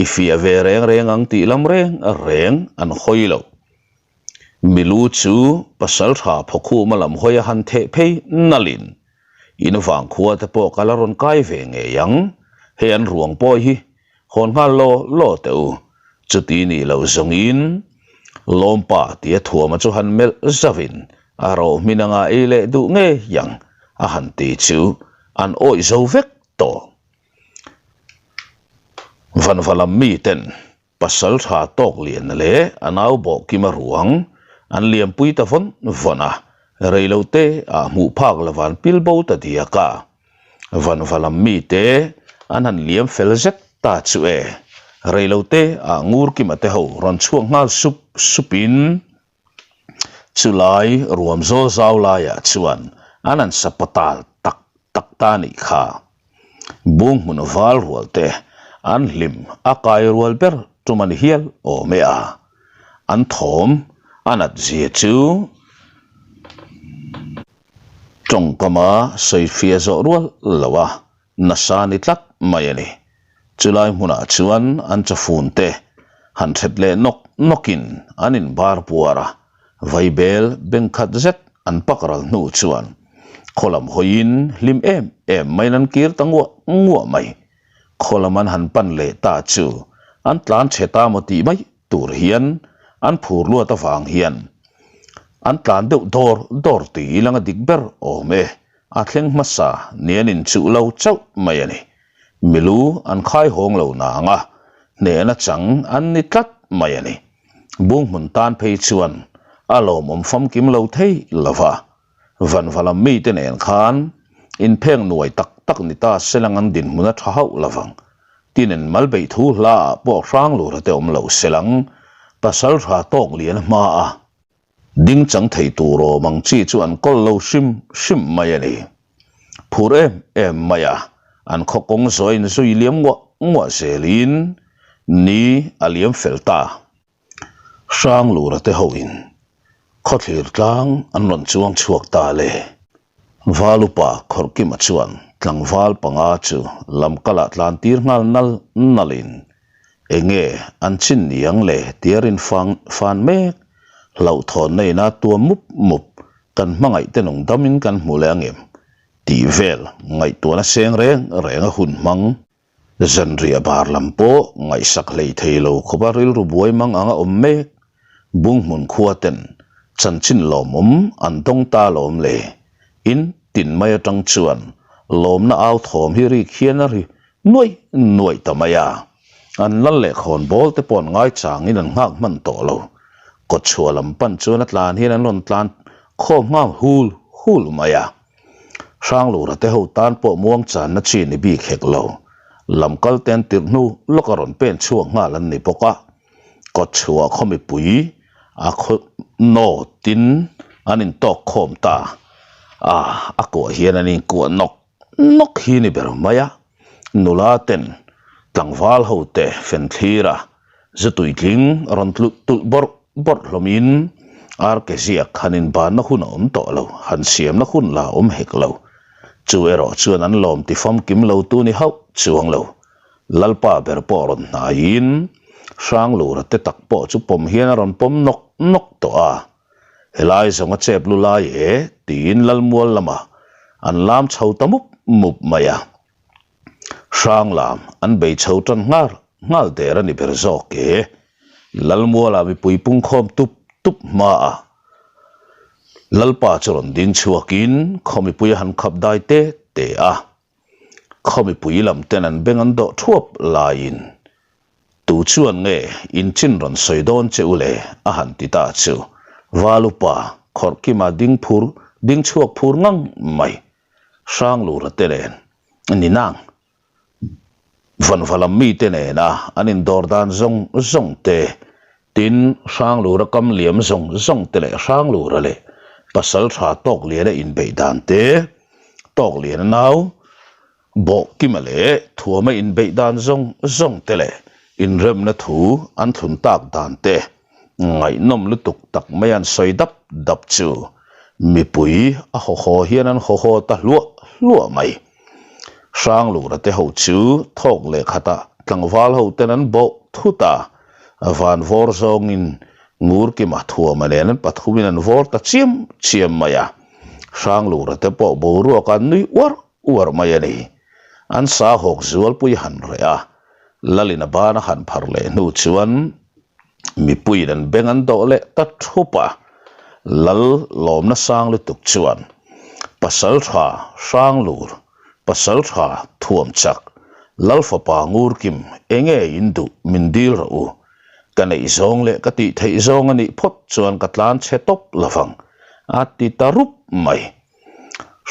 I fiah ve reng reng ang tih lam reng reng an hawi lo. Milu chu pasal tha phawkhuma lam hawi a han theh phei nalhin in vangkhua te pawh ka la rawn kai ve ngei ang. Hei an ruang pawh hi Hawn nghal law law teh u, chuti nih loh zawngin Lawmpa tia thuama chu han melh zauhin a rohmin anga ei leh duh ngei ang a han ti chu an awih zo vek tawh. Vanva lam miten pasal tha tawk lian leh a nau bawh kima ruang an liampui ta vawn vawn a, reilote ah hmuh phak lovan pilbo ta diak a. Vanva lam mite an han liam fel zet ta chu e. Reilote ah Ngurkima te ho rawn chhuak nghal sup sup in chulai ruam zawl zau laiah chuan an han sa patal tak tak ta nih kha. Bung hmun val rual te an hlim a kai rual ber tum a ni hial awm e a. An thawm a nat zia chu Tawngkama sawifiah zawh rual lo a, nasa ni tlat mai a ni. Chulai hmunah chuan an chawfun te han thet leh nawk nawkin an inbar puar a, vaibel beng khat zet an pak ral hnu chuan khaw lam hawiin hlim em em maiin an kir ta nguah nguah mai. Khaw lam an han pan leh ta chu an tlan chhe ta maw tih mai tur hian an phur luat avang hian an tlan deuh dawr dawr tih langa dik ber awm e, a thleng hmasa ni an inchuh lo chauh mai a ni. Milu an khai hawng lo nang a, hnehna chang an ni tlat mai a ni. Bunghmun tan phei chuan a lawmawm famkim lo thei lo va, Vanva lam mite nen khan inpheng nuai tak tak ni ta selang an dinhmun a tha hauh lovang. Tinen mal beih thu hla ah pawh hrang lura te awm lo selang pasal tha tawk lian hma a ding chang thei tur awm ang chi chu an kawl lo hrim hrim mai a ni. Phur em em mai a, an khaw kawng zawh a inzui liam nguah nguah zelin ni a liam fel ta. Hranglura te hoin khawthlir tlang an rawn chuang chhuak ta le. Valupa Khawrhkima chuan tlangval panga chu lamkalah tlan tir nghal nal nalin enge an chin niang le tia rin fang fan mek hlauhthawnna ina tuam mup mup kan hmangaih te nung damin kan hmu leh angem tih vel ngaihtuahna seng reng reng a hun hmang. Zanriah bar lam pawh ngaihsak hlei thei lo khawpa rilru buai mang anga awm mek. Bunghmun khua ten chanchin lawmawm an dawng ta lawm le. In tin mai atang chuan lawmna au thawm hi rik hian a ri nuaih nuaih ta mai a. An lal leh khawn bawl te pawh an ngaichangin an nghak hman tawh lo. Kawtchhuah lam pan chuan a tlan hian an rawn tlan khawm nghal hul hul mai a. Hranglura te ho tan pawh muang channa chi ni bik hek lo. Lam kal te an tirh hnu lawk a rawn pen chhuak nghal an ni bawk a. Kawtchhuah khaw mipui a khaw naw tin an intawk khawm ta a, a kuah hian an inkuah nawk nawk hi ni ber mai a. Nula ten tlangval ho te fenthlir a Zu tuitling rawn tluh tulh bawrh bawrh hlawmin RK ziak han inbanna hun a awm tawh lo, han siamna hun la awm hek lo. Chu erawh chuan an lawm ti famkim lo tu ni hauh chuang lo. Lalpa ber pawh rawn hnaiin Hranglura te tak pawh chu pawm hian a rawn pawm nawk nawk tawh a. Helai zawng a chep lu lai e tiin Lalmual lamah an lam chho ta mup mup mai a. Hranglam an bei chho tan nghal nghal der a ni ber zawk e. Lalmuala mipui pungkhawm tup tup hmaah Lalpa chu rawn ding chhuakin khaw mipui a han khap dai te te a. Khaw mipui lam ten an beng an dawh thuap laiin Tu chuan nge in chin rawn sawi dawn che u le? a han ti ta chu Valupa Khawrhkima ding phur ding chhuak phur ngang mai. Hranglura te nen a ni nang. Vanva lam mite nena an indawr dan zawng zawng te, tin Hranglura kam liam zawng zawng te leh Hranglura leh pasal tha Tawkliana inbeih dan te, Tawkliana nau. Bawhkima leh Thuama inbeih dan zawng zawng te leh inremna thu an thlun tak dan te ngaihnawm lutuk tak mai an sawi dap dap chu mipui a hawhaw hian an hawhaw ta hluah hluah mai. Hranglura te ho chu thawk leh khatah tlangval ho ten an bawh thut a, van vawr zawngin Ngurkima Thuama nen an pathumin an vawr ta chiam chiam mai a. Hranglura te pawh boruak an nui uar uar mai a ni. An sa hawk zualpui han reh a, Lalin a ban a han phar leh hnu chuan mipuiin an beng an dawh leh ta thup a. Lal lawmna sang lutuk chuan Pasal tha Hranglur, Pasal tha Thuam chak, Lal fapa Ngurkim enge in duh min dil rawh u. Ka neih zawng leh ka tih theih zawng a nih phawt chuan ka tlan chhe tawp lovang a ti ta rup mai.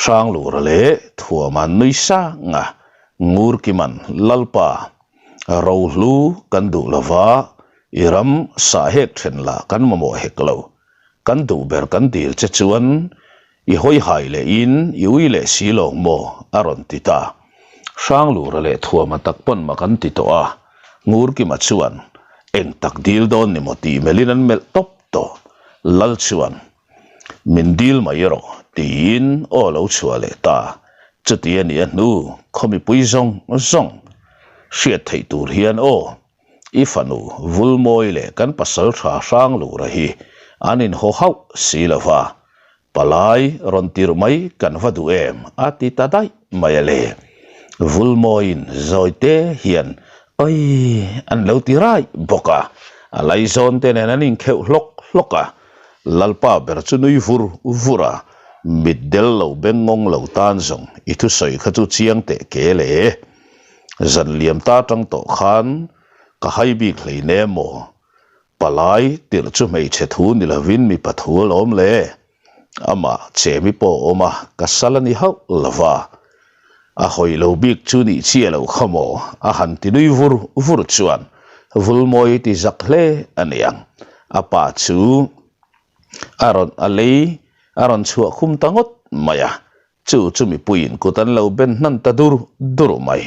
Hranglura leh Thuama'n nui sang a, Ngurkima'n Lalpa, rohlu kan duh lova, i ram sah hek then lah kan mamawh hek lo. Kan duh ber kan dil che chuan i hawi hai leh in i ui leh si lawng maw? a rawn ti ta. Hranglura leh Thuama tak pawn mak an ti tawh a, Ngurkima chuan eng tak dil dawn ni maw tih melhin an melh tawp tawh. Lal chuan Min dil mai rawh, tiin aw lo chhuah leh ta. Chuti a nih a hnu, khaw mipui zawng zawng hriat theih tur hian aw, i fanu Vulmawi leh kan pasal tha Hranglura hi an inhaw hauh si lo va, palai rawn tirh mai kan va duh em a ti ta daih mai a le. Vulmawiin zawi te hian Awii an lo ti raih bawk a, a laizawn te nen an inkheuh hlawk hlawk a. Lalpa ber chu nui vur vur a, mit del lo beng ngawng lo tan zawng i thusawi kha chu chiang teh ke le. Zan liam ta tang tawh khan ka hai bik hlei ne maw? Palai tirh chu hmeichhe thu ni lovin mipa thu alawm le. Amah chemi pawh a awm a, ka sal a ni hauh lo va. A hawi lo bik chu nih chiah loh kha maw? A han ti nui vur vur chuan Vulmawi ti zak hle a ni ang. A pa chu a rawn a lei a rawn chhuah khum ta ngawt mai a, chu chu mipuiin kut an lo ben hnan ta dur dur mai.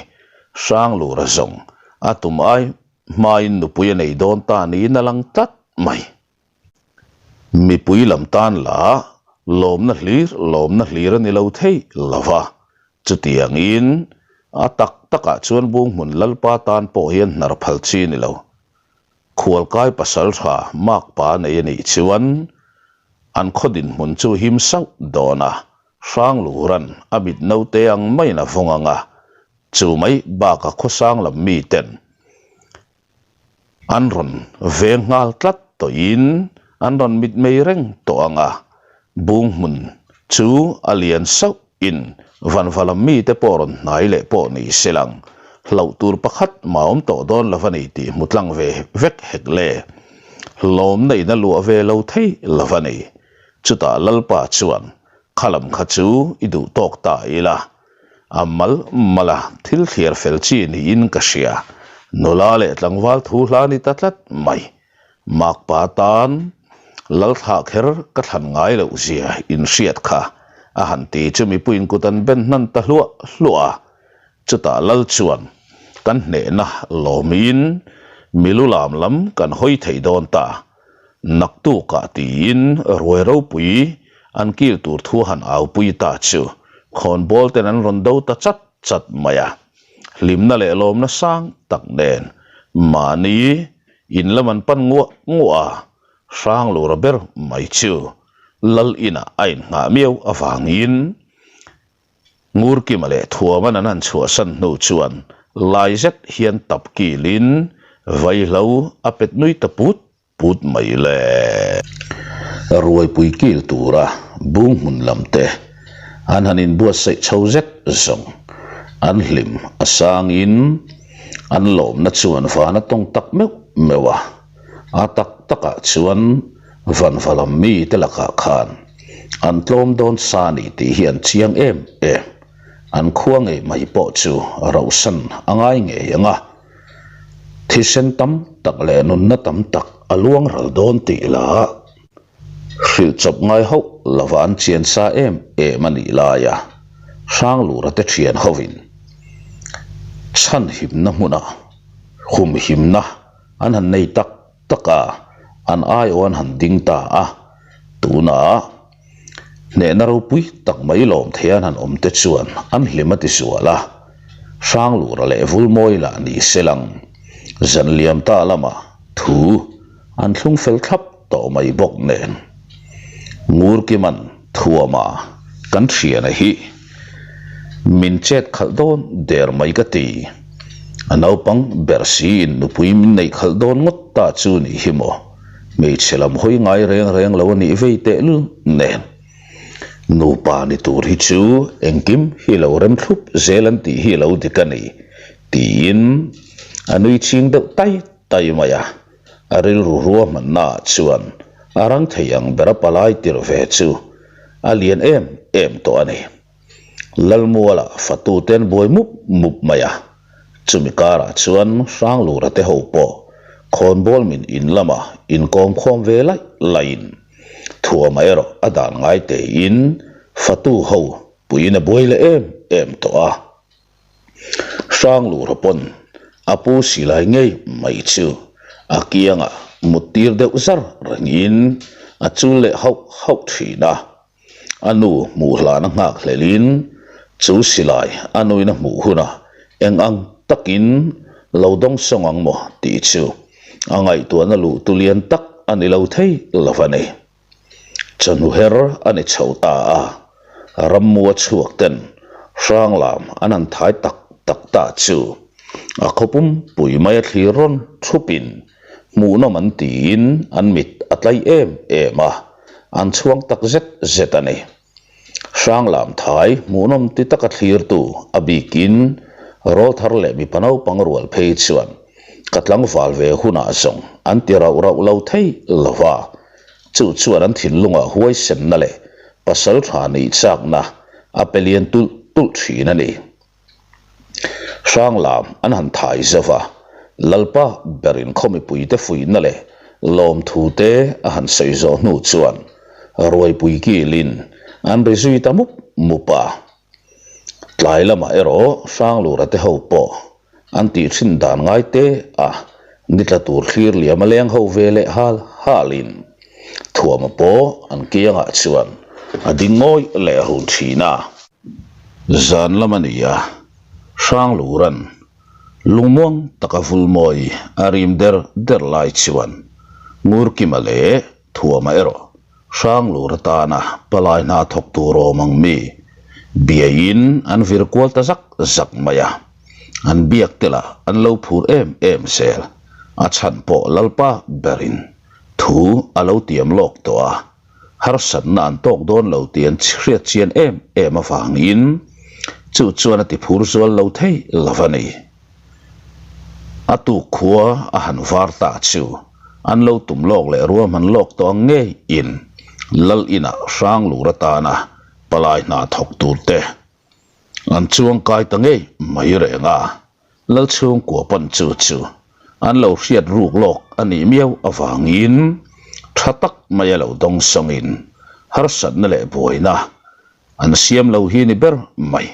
Hranglura zawng a tum ai hmain nupui a nei dawn ta niin a lang tlat mai. Mipui lam tan la lawmna hlir lawmna hlir a ni lo thei lo va, chutiangin a tak takah chuan Bunghmun Lalpa tan pawh hian hnar phal chi ni lo. Khualkai pasal tha makpa nei a nih chuan an khaw dinhmun chu him sauh dawn a, Hranglura'n a mit naute ang maiin a vawng ang a, chu mai bakah khawsang lam miten An rawn veng nghal tlat tawhin an rawn mitmei reng tawh ang a, bung hmun chu a lian sauh in vanva lam mite pawh rawn hnai leh pawh ni se lang, hlauh tur pakhat mah awm tawh dawn lo a ni tih hmu tlang ve vek hek le. Hlawmna in a luah ve lo thei lo a ni. Chutah Lalpa chuan khalam kha chu i duh tawk ta ila. A mal mal a, thil thliar fel chi niin ka hria. Nula leh tlangval thu hla ni ta tlat mai. Makpa tan Lalthlah kher ka thlan ngai loh zia inhriat kha a han ti chu mipuiin kut an ben hnan ta hluah hluah a. Chutah Lal chuan kan hnehna lawmin milu lam lam kan hawi thei dawn ta. Naktukah tiin ruai ropui an kil tur thu han aupui ta chu khawnbawl ten an rawn do ta chat chat mai a. Hlimna leh lawmna sang tak nen mahni in lam an pan nguah nguah a, Hranglura ber mai chu Lal inah a innghah miau avangin Ngurkima leh Thuaman an han chhuahsan hnu chuan lai zet hian tap kilin vaihlo a pet nui ta put put mai le. Ruaipui kil tura bung hmun lam te an han inbuatsaih chho zet zawng. An hlim a sangin an lawmna chuan van a tawng tak meuh meuh a. A tak takah chuan vanva lam mite lakah khan an tlawm dawn sa a ni tih hi an chiang em em. An khua ngei mai pawh chu rauhsan a ngai ngei ang a, thisen tam tak leh nunna tam tak a luang ral dawn tih lah hrilh chawp ngai hauh lova an chian sa em em a nih laia Hranglura te thian hovin. Chhanhimna hmuna humhimna an han nei tak tak a, an aiawh an han ding ta a, tunah hnehna ropui tak mai lawm thei an han awm te chuan an hlim a ti zual a, Hranglura leh Vulmawi lah ni se lang zan liam ta lamah thu an thlung fel thlap tawh mai bawk nen Ngurkiman thuama kan thiana hi min chet khalh dawn der mai ka ti. A naupang ber siin nupui min neih khalh dawn ngawt ta chu nih hi maw? Hmeichhe lam hawi ngai reng reng lo a nih vei tehlul nen. Nupa ni tur hi chu engkim hi lo rem thlup zel an tih hi lo dik a ni tiin a nui ching deuh tai tai mai a. A rilru ruahmannaah chuan a rang thei ang ber a palai tirh ve chu a lian em em tawh a ni. Lalmuala fatute an buai mup mup mai a, chumi karah chuan Hranglura te ho pawh khawnbawl min in lama inkawm khawm ve laih laihin Thuama erawh a dan ngai tein fatu ho puiin a buai leh em em tawh a. Hranglura pawn a pu silai ngei mai chu a kiangah mut tir deuh zar rengin a chul leh hauh hauh thin a. A nu hmuh hlana nghak hlelin chu silai a nuin a hmuh hunah eng ang takin lo dawng sawng ang maw tih chu a ngaihtuahna luh tu lian tak a ni lo thei lo a ni. Chawhnu her a ni chho ta a, rammua chhuak ten hranglam an han thai tak tak ta chu a khawpum pui mai a thlir rawn thupin hmuhnawm an tiin an mit a tlai em em a, an chhuang tak zet zet a ni. Hranglam thai hmuhnawm ti taka thlirtu a bikin rawlthar leh mipa naupang rual phei chuan ka tlangval ve hunah zawng an ti rauh rauh lo thei lo va, chu chuan an thinlungah huaisenna leh pasal tha nih chakna a pe lian tulh tulh thin a ni. Hranglam an han thai zauh a, Lalpa berin khaw mipuite fuihna leh lawmthu te a han sawi zawh hnu chuan ruaipui kilin an ri zui ta mup mup a. Tlai lamah erawh Hranglura te ho pawh an tih thin dan ngai te a ni tla tur thlir liam a leng ho ve leh hal halin Thuama pawh an kiangah chuan a ding ngawi leh run thin a. Zan lam a ni a, Hranglura'n lungmuang taka vulmawi a rim der der lai chuan Ngurkima leh Thuama erawh Hranglur atana palai hna thawk tur awm ang mi biaiin an vir kual ta zak zak mai a, an biak te lah an lo phur em em zel, a chhan pawh Lalpa berin thu a lo tiam lawk tawh a. Harsatna an tawk dawn lo tih an hriat chian em em avangin chu chuan a ti phur zual lo thei lo a ni. A tuk khua a han var ta chu an lo tum lawk leh ruahman lawk tawh ang ngeiin Lal inah Hranglur atana palai hna thawk tur te an chuang kai ta ngei mai reng a. Lalchhungkua pan chu chu an lo hriat ruk lawk a nih miau avangin tha tak mai a lo dawng sawngin harsatna leh buaina an siam lo hi ni ber mai.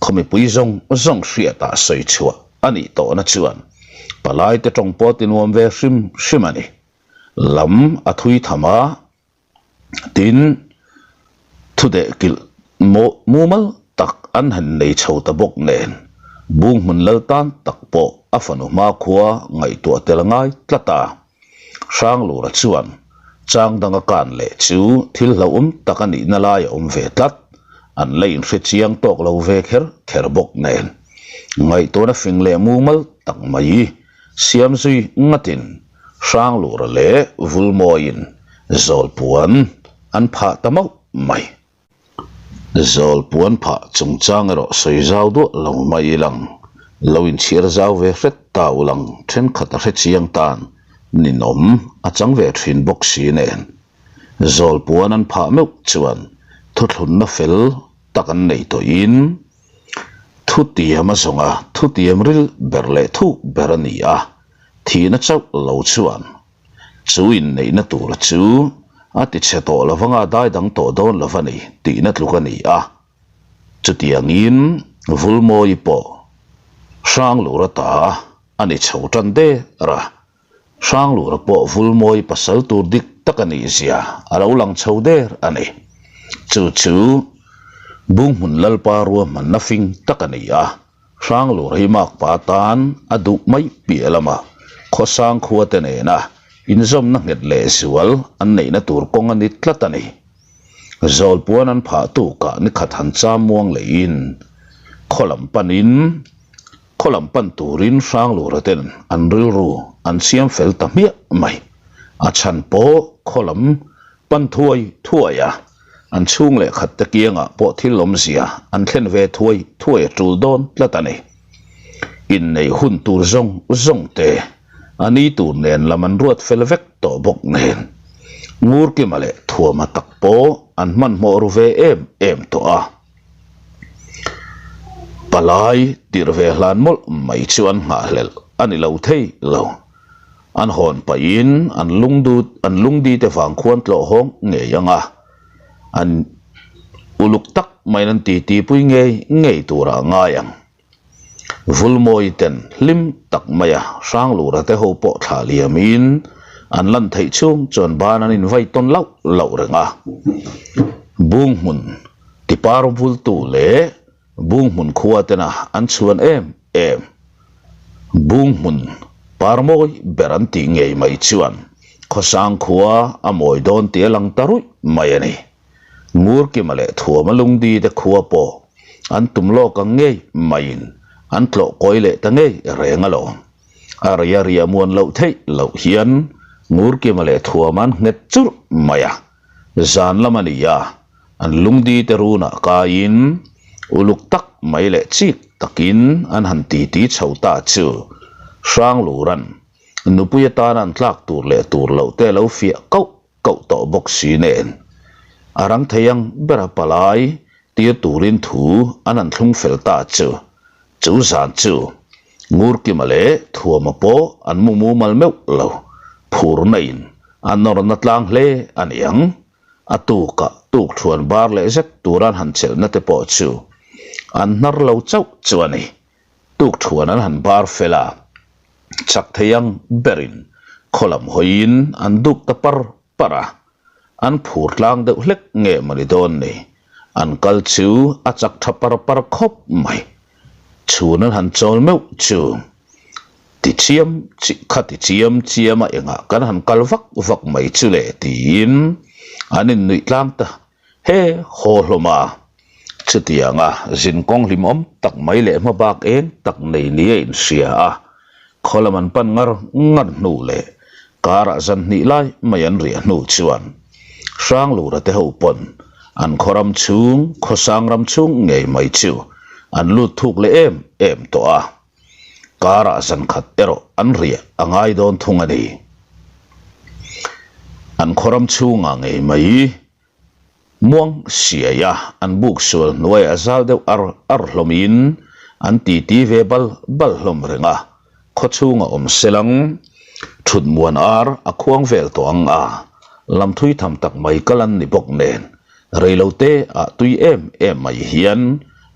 Khaw mipui zawng zawng hriatah sawi chhuah a nih tawhna chuan palaite tawng pawh ti nuam ve hrim hrim a ni. Lam a thui tham a. Tin, thudeh kilh mumal tak an han nei chho ta bawk nen, Bunghmun lal tan tak pawh a fanu hmakhua ngaihtuah tel ngai tlat a. Hranglura chuan chang danga kan leh chu thil hlauhawm tak a nihna lai a awm ve tlat, an la inhre chiang tawk lo ve kher kher bawk nen, ngaihtuahna fing leh mumal tak mai siam zui ngatin Hranglura leh Vulmawiin Zawlpuan an phah ta mauh mai. Zawlpuan phah chungchang erawh sawi zau duah lo mai ilang, lo inchhiar zau ve hret ta ulang thenkhat a hre chiang tan ninawm a chang ve thin bawk si nen. Zawlpuan an phah meuh chuan thuthlunna fel tak an nei tawhin thutiam a zawnga thutiam ril ber leh thuk ber a ni a. Thihna chauh lo chuan chu inneihna tur chu a ti chhe tawh lo vanga dai dang tawh dawn lo va ni tihna tluk a ni a. Chutiangin Vulmawi pawh Hranglura ta a ni chho tan der a, Hranglura pawh Vulmawi pasal tur dik tak a nih zia a lo lang chho der a ni. Chu chu Bunghmun Lalpa ruahmanna fing tak a ni a, Hranglura hi makpa tan a duh mai piah lamah khawsang khuate nena inzawmna nghet leh zual an neihna tur kawng a ni tlat a ni. Zawlpuan an phah tukah nikhat han cham muang leiin khaw lam panin khaw lam pan turin Hranglura ten an rilru an siam fel ta hmiah mai. A chhan pawh khaw lam pan thuai thuai a, an chhung leh khat te kiangah pawh thil awmzia an thlen ve thuai thuai a tul dawn tlat a ni. Inneih hun tur zawng zawng te a ni tur nen lam an ruat fel vek tawh bawk nen Ngurkima leh Thuama tak pawh an hmanhmawh ru ve em em tawh a. Palai tirh ve hlan mawlh mai chu an nghahhlelh a ni lo thei lo. An hawn pahin an lungdut an lungdi te vang khuan tlawh hawng ngei ang a, an uluk tak maiin an titi pui ngei ngei turah a ngai ang. Vulmawi ten hlim tak maia Hranglura te ho pawh thlah liamin an lan theih chhung chuan ban an invai tawn lauh lauh reng a. Bunghmun tipar vultu leh Bunghmun khua tena an chhuan em em. Bunghmun par mawi ber an tih ngei mai chuan khawsang khua a mawi dawn tih a lang ta ruih mai a ni. Ngurkima leh Thuama lungdi te khua pawh an tum lawk ang ngei maiin an tlawh kawi leh ta ngei reng alawm. A ria ria muan loh theih loh hian Ngurkima leh Thuama an nghet churh mai a, zan lam a ni a, an lungdi te runah kaiin uluk tak mai leh chik takin an han titi chho ta chu Hranglura'n nupui atana an tlak tur leh tur loh te a lo fiah kauh koh tawh bawk si nen a rang thei ang ber a palai tir turin thu an han thlung fel ta chu chu zan chu Ngurkima leh Thuama pawh an mu mumal meuh lo phurna in a nawrna tlang hle a ni ang. A tukah tuk thuan bar leh zet tura an han chelhna te pawh chu an hnar lo chauh chu a ni. Tuk thuan an han bar fel a, chak thei ang berin khaw lam hawiin an duk ta par par a, an phur tlang deuh hlek nge mawni dawn ni, an kal chu a chak tha par par khawp mai. Chhun an han chawl meuh chu ti chiam chi kha ti chiam chiam a engah kan han kal vak vak mai chu le tiin an innuih tlang ta He haw hlawm a, chutianga zinkawng hlimawm tak mai leh hmabak eng tak nei ni a inhria a, khaw lam an pan ngar ngar hnu leh karah zan hnih lai mai an riah hnu chuan Hranglura te ho pawn an khaw ram chhung, khawsang ram chhung ngei mai chu an lut thuk leh em em tawh a, karah zan khat erawh an riah a ngai dawn thung a ni. An khaw ram chhungah ngei mai Muang siai a, an buk sual hnuai a zal deuh ar ar hlawmin an titi ve bal bal hlawm reng a, khaw chhunga awm selang thut muan ar a khuang vel tawh ang a, lam thui tham tak mai kal an ni bawk nen reilote ah tui em em mai hian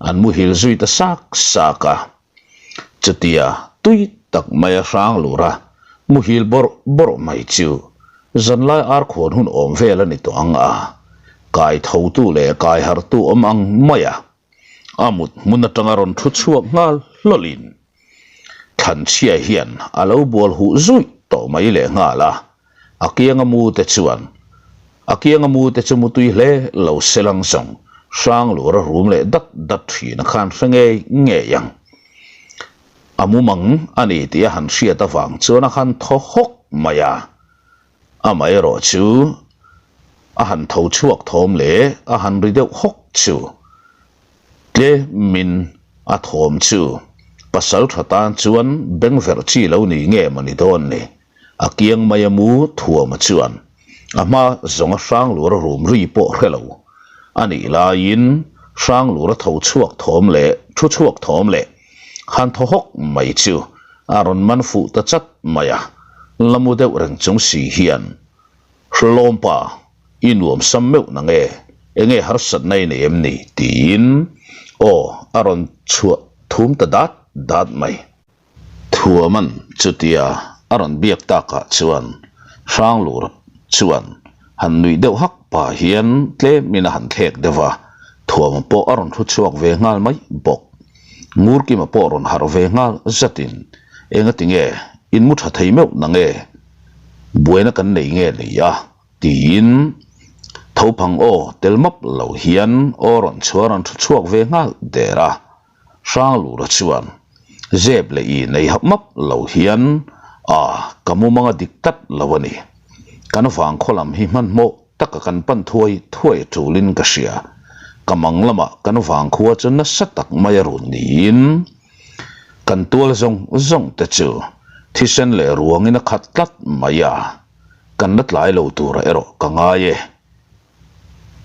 an muhil zui ta sak sak a. Chutia tui tak mai a hrang lur a, muhil bawrh bawrh mai chu zanlai ar khuan hun awm vel a ni tawh ang a, kai thotu leh kai hartu awm ang mai a, a mut hmun atanga rawn thu chhuak nghal hlawlhin Thlanchhia hian a lo bual huh zuih tawh mai leh nghal a, a kianga mu te chuan a kianga mu te chu mutui hle lo selang zawng hrang lur a rum leh dat dat thin a khan hre ngei ngei ang. A mumang a ni tih a han hriat avang chuan a han thaw hawk mai a, amaherawh chu a han tho chhuak thawm leh a han ri deuh hawk chu Tlemin a thawm chu pasal tha tan chuan bengverh chi lo ni nge maw ni dawn ni? A kiang mai a mu thuama chuan a hma zawnga Hranglura rum ri pawh hre lo a nih laiin Hranglura tho chhuak thawm leh thu chhuak thawm leh han thaw hawk mai chu a rawn man fuh ta chat mai a, la mu deuh reng chung si hian Hlawmpa I nuam sam meuh na nge? Enge harsatna i nei em ni? tiin aw a rawn chhuah thum ta dat dat mai. Thuaman chutia a rawn biak takah chuan Hranglura chuan han nuih deuh hak pah hian tlemin a han thlek deuh a, Thuama pawh a rawn thu chhuak ve nghal mai bawk. Ngurkima pawh rawn harh ve nghal zatin, Engati nge in mu tha thei meuh na nge? Buaina kan nei nge ni a? Tiin thophang aw tel map lo hian aw rawn chhuah rawn thu chhuak ve nghal der a. Hranglura chuan zep leh i nei hap map lo hian a ka mumanga dik tlat lo a ni. Kan vangkhaw lam hi hmanhmawh taka kan pan thuai thuai a tulin ka hria. Ka mang lamah kan vangkhua chu nasa tak mai a run niin kan tual zawng zawng te chu thisen leh ruangin a khat tlat mai a, kan la tlai lo turah erawh ka ngai e.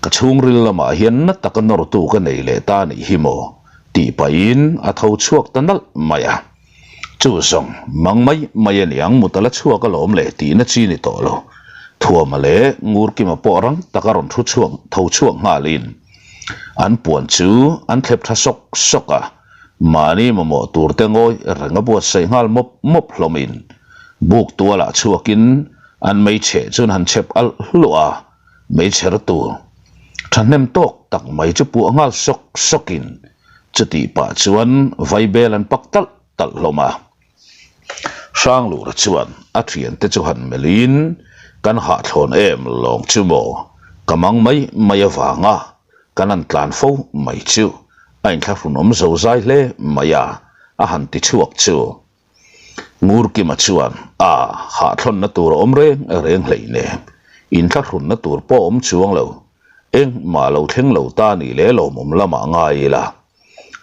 Ka chhungril lamah hian na taka nawrtu ka nei leh ta anih hi maw? tih pahin a tho chhuak ta nalh mai a. Chu zawng, mang mai mai a niang mut a la chhuak alawm le tihna chi ni tawh lo. Thuama leh Ngurkima pawh rang taka rawn thu chhuak tho chhuak nghalin an puan chu an thlep tha sawk sawk a. Mahni mamawh tur te ngawi reng a buatsaih nghal mawp mawp hlawmin buk tualah chhuakin an meichhe chu an han chhep alh hluah a. Meichher tur thahnem tawk tak mai chu puah nghal sawk sawkin chutih pah chuan vaibel an pak talh talh hlawm a. Hranglura chuan a thiante chu han melhin kan hahthlawn em lawng chu maw ka mang mai mai avanga kan han tlan fo mai chu a inthlahrunawm zozai hle mai a, a han ti chhuak chu. Ngurkima chuan, A, hahthlawnna tur a awm reng reng hleinem. Inthlahrunna tur pawh a awm chuang lo. Engmah lo thleng lo ta nih leh lawmawm lamah ngai ila.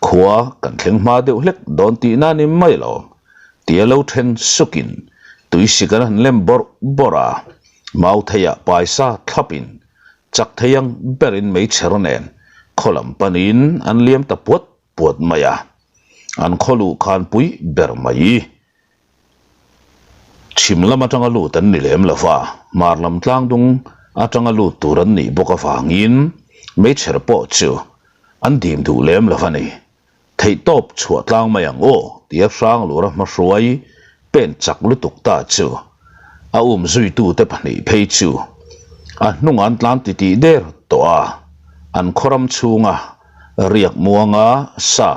Khua kan thleng hma deuh hlek dawn tihna ni mai lo. Tia lo then sukin tuisik an han lem bawrh bawrh a, Mautheiah paisa thlapin chak thei ang berin meichher nen khaw lam panin an liam ta puat puat mai a, an khaw luh khan pui ber mai. Chhim lam atanga lut an ni lem lo va, hmar lam tlang dung atanga lut tur an nih bawk avangin meichher pawh chu an dim duh lem lo a ni. Theihtawp chhuah tlang mai ang aw tia Hranglura hmahruai pen chak lutuk ta chu a um zuitute pahnih phei chu a hnungah an tlan titih der tawh a, an khawram chhunga riak muanga sa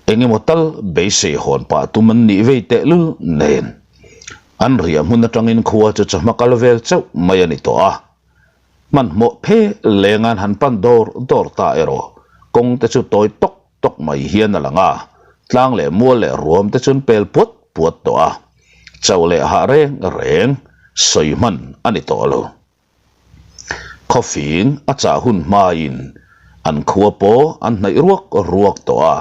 eng emaw tal beisei hawn pah tum an nih vei tehlul nen an riah hmun atangin khua chu chawhma kal vel chauh mai a ni tawh a. Hmanhmawh phe leng an han pan dawr dawr ta erawh kawng te chu tawi tawk tawk mai hian a lang a, tlang leh mual leh ruam te chu an pel puat puat tawh a, chauh leh hah reng reng sawi hman a ni tawh lo. Khawfing a chah hun hmain an khua pawh an hnaih ruak ruak tawh a,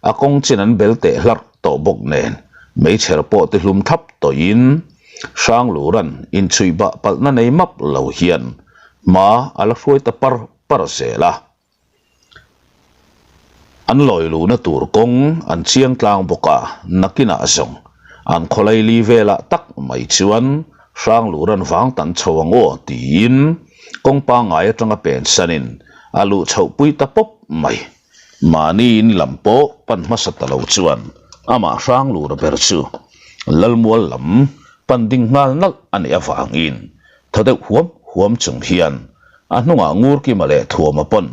a kawng chin an bel teh hlarh tawh bawk nen meichher pawh ti hlum thlap tawhin Hranglura'n inchhuih bah palhna nei map lo hian hma a la hruai ta par par zel a. An lawi luhna tur kawng an chiang tlang bawk a, nakinah zawng an khawlai li velah tak mai chuan Hranglura'n vang tan chho ang aw tiin kawng pangngai atanga pensanin a luh chhoh pui ta pawp mai. Mahni in lam pawh pan hmasa ta lo chuan amah Hranglura ber chu Lalmual lam pan ding nghal nalh a nih avangin thaw deuh huam huam chung hian a hnungah Ngurkima leh Thuama pawn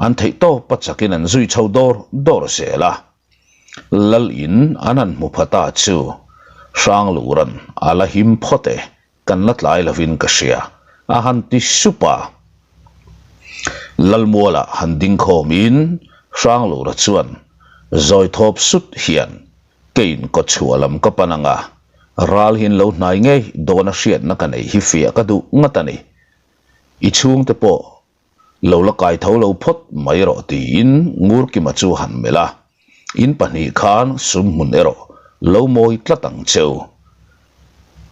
an theihtawp a chakin an zui chho dawr dawr zel a. Lal in an han hmu pha ta chu Hranglura'n a la him phawt e, kan la tlai lovin ka hria a han ti sup a. Lalmualah han ding khawmin Hranglura chuan zawi thawp sut hian Keiin kawchhuah lam ka pan ang a, ral hian lo hnai ngei dawn a hriatna ka nei hi fiah ka duh ngat a ni. I chhungte pawh lo la kai tho lo phawt mai rawh tiin Ngurkima chu han melh a, in pahnih khan sum hmun erawh lo mawi tlat ang cheu.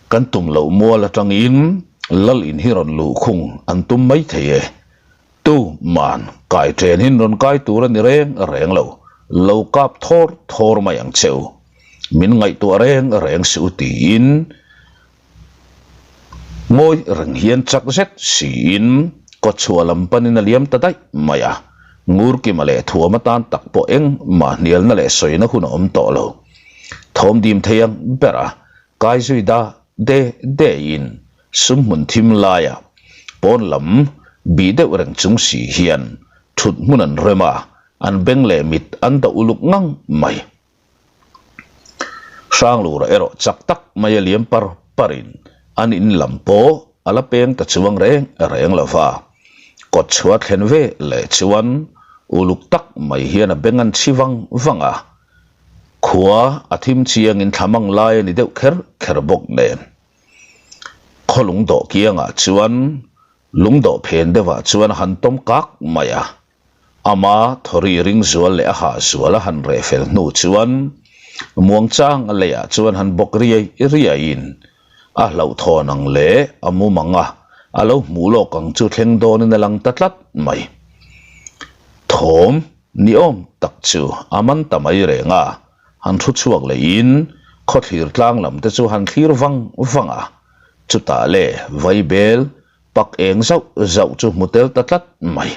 Kan tum loh mual atangin lal in hi rawn luh khung an tum mai thei e. Tu man kai chen hin rawn kai tur a ni reng reng lo, lo kap thawr thawr mai ang cheu. Min ngaihtuah reng reng si u tiin ngawi reng hian chak zet siin kawtchhuah lam panin a liam ta daih mai a. Ngurkima leh Thuama tan tak pawh engmah hnialna leh sawina hun a awm tawh lo. Thawm dim thei ang ber a, kai zui da de de in sum hmun thim laia pawn lam bih deuh reng chung si hian thut hmun an rem a, an beng leh mit an dah uluk ngang mai. Hranglura erawh chak tak mai a liam par parin an in lam pawh a la peng ta chuang reng reng lo va. Kawt chhuah thlen ve leh chuan uluk tak mai hian a beng an chhi vang vang a. Khua a thim chiangin thla mang lai a ni deuh kher kher bawk nen. Khaw lungdawh kiangah chuan lungdawh phen deuhah chuan a han tawm kak mai a. Ama thawri ring zual leh a hah zual a han reh fel hnu chuan muangchang a leiah chuan han bawk riai riaiin a hlauhthawn ang leh a mum ang a, a lo hmuh lawk ang chu thleng dawnin a lang ta tlat mai. Thawm ni awm tak chu a man ta mai reng a, han thu chhuak lehin khawthlir tlang lam te chu han thlir vang vang a, chutah le vaibel Pak eng zauh zauh chu hmu tel ta tlat mai.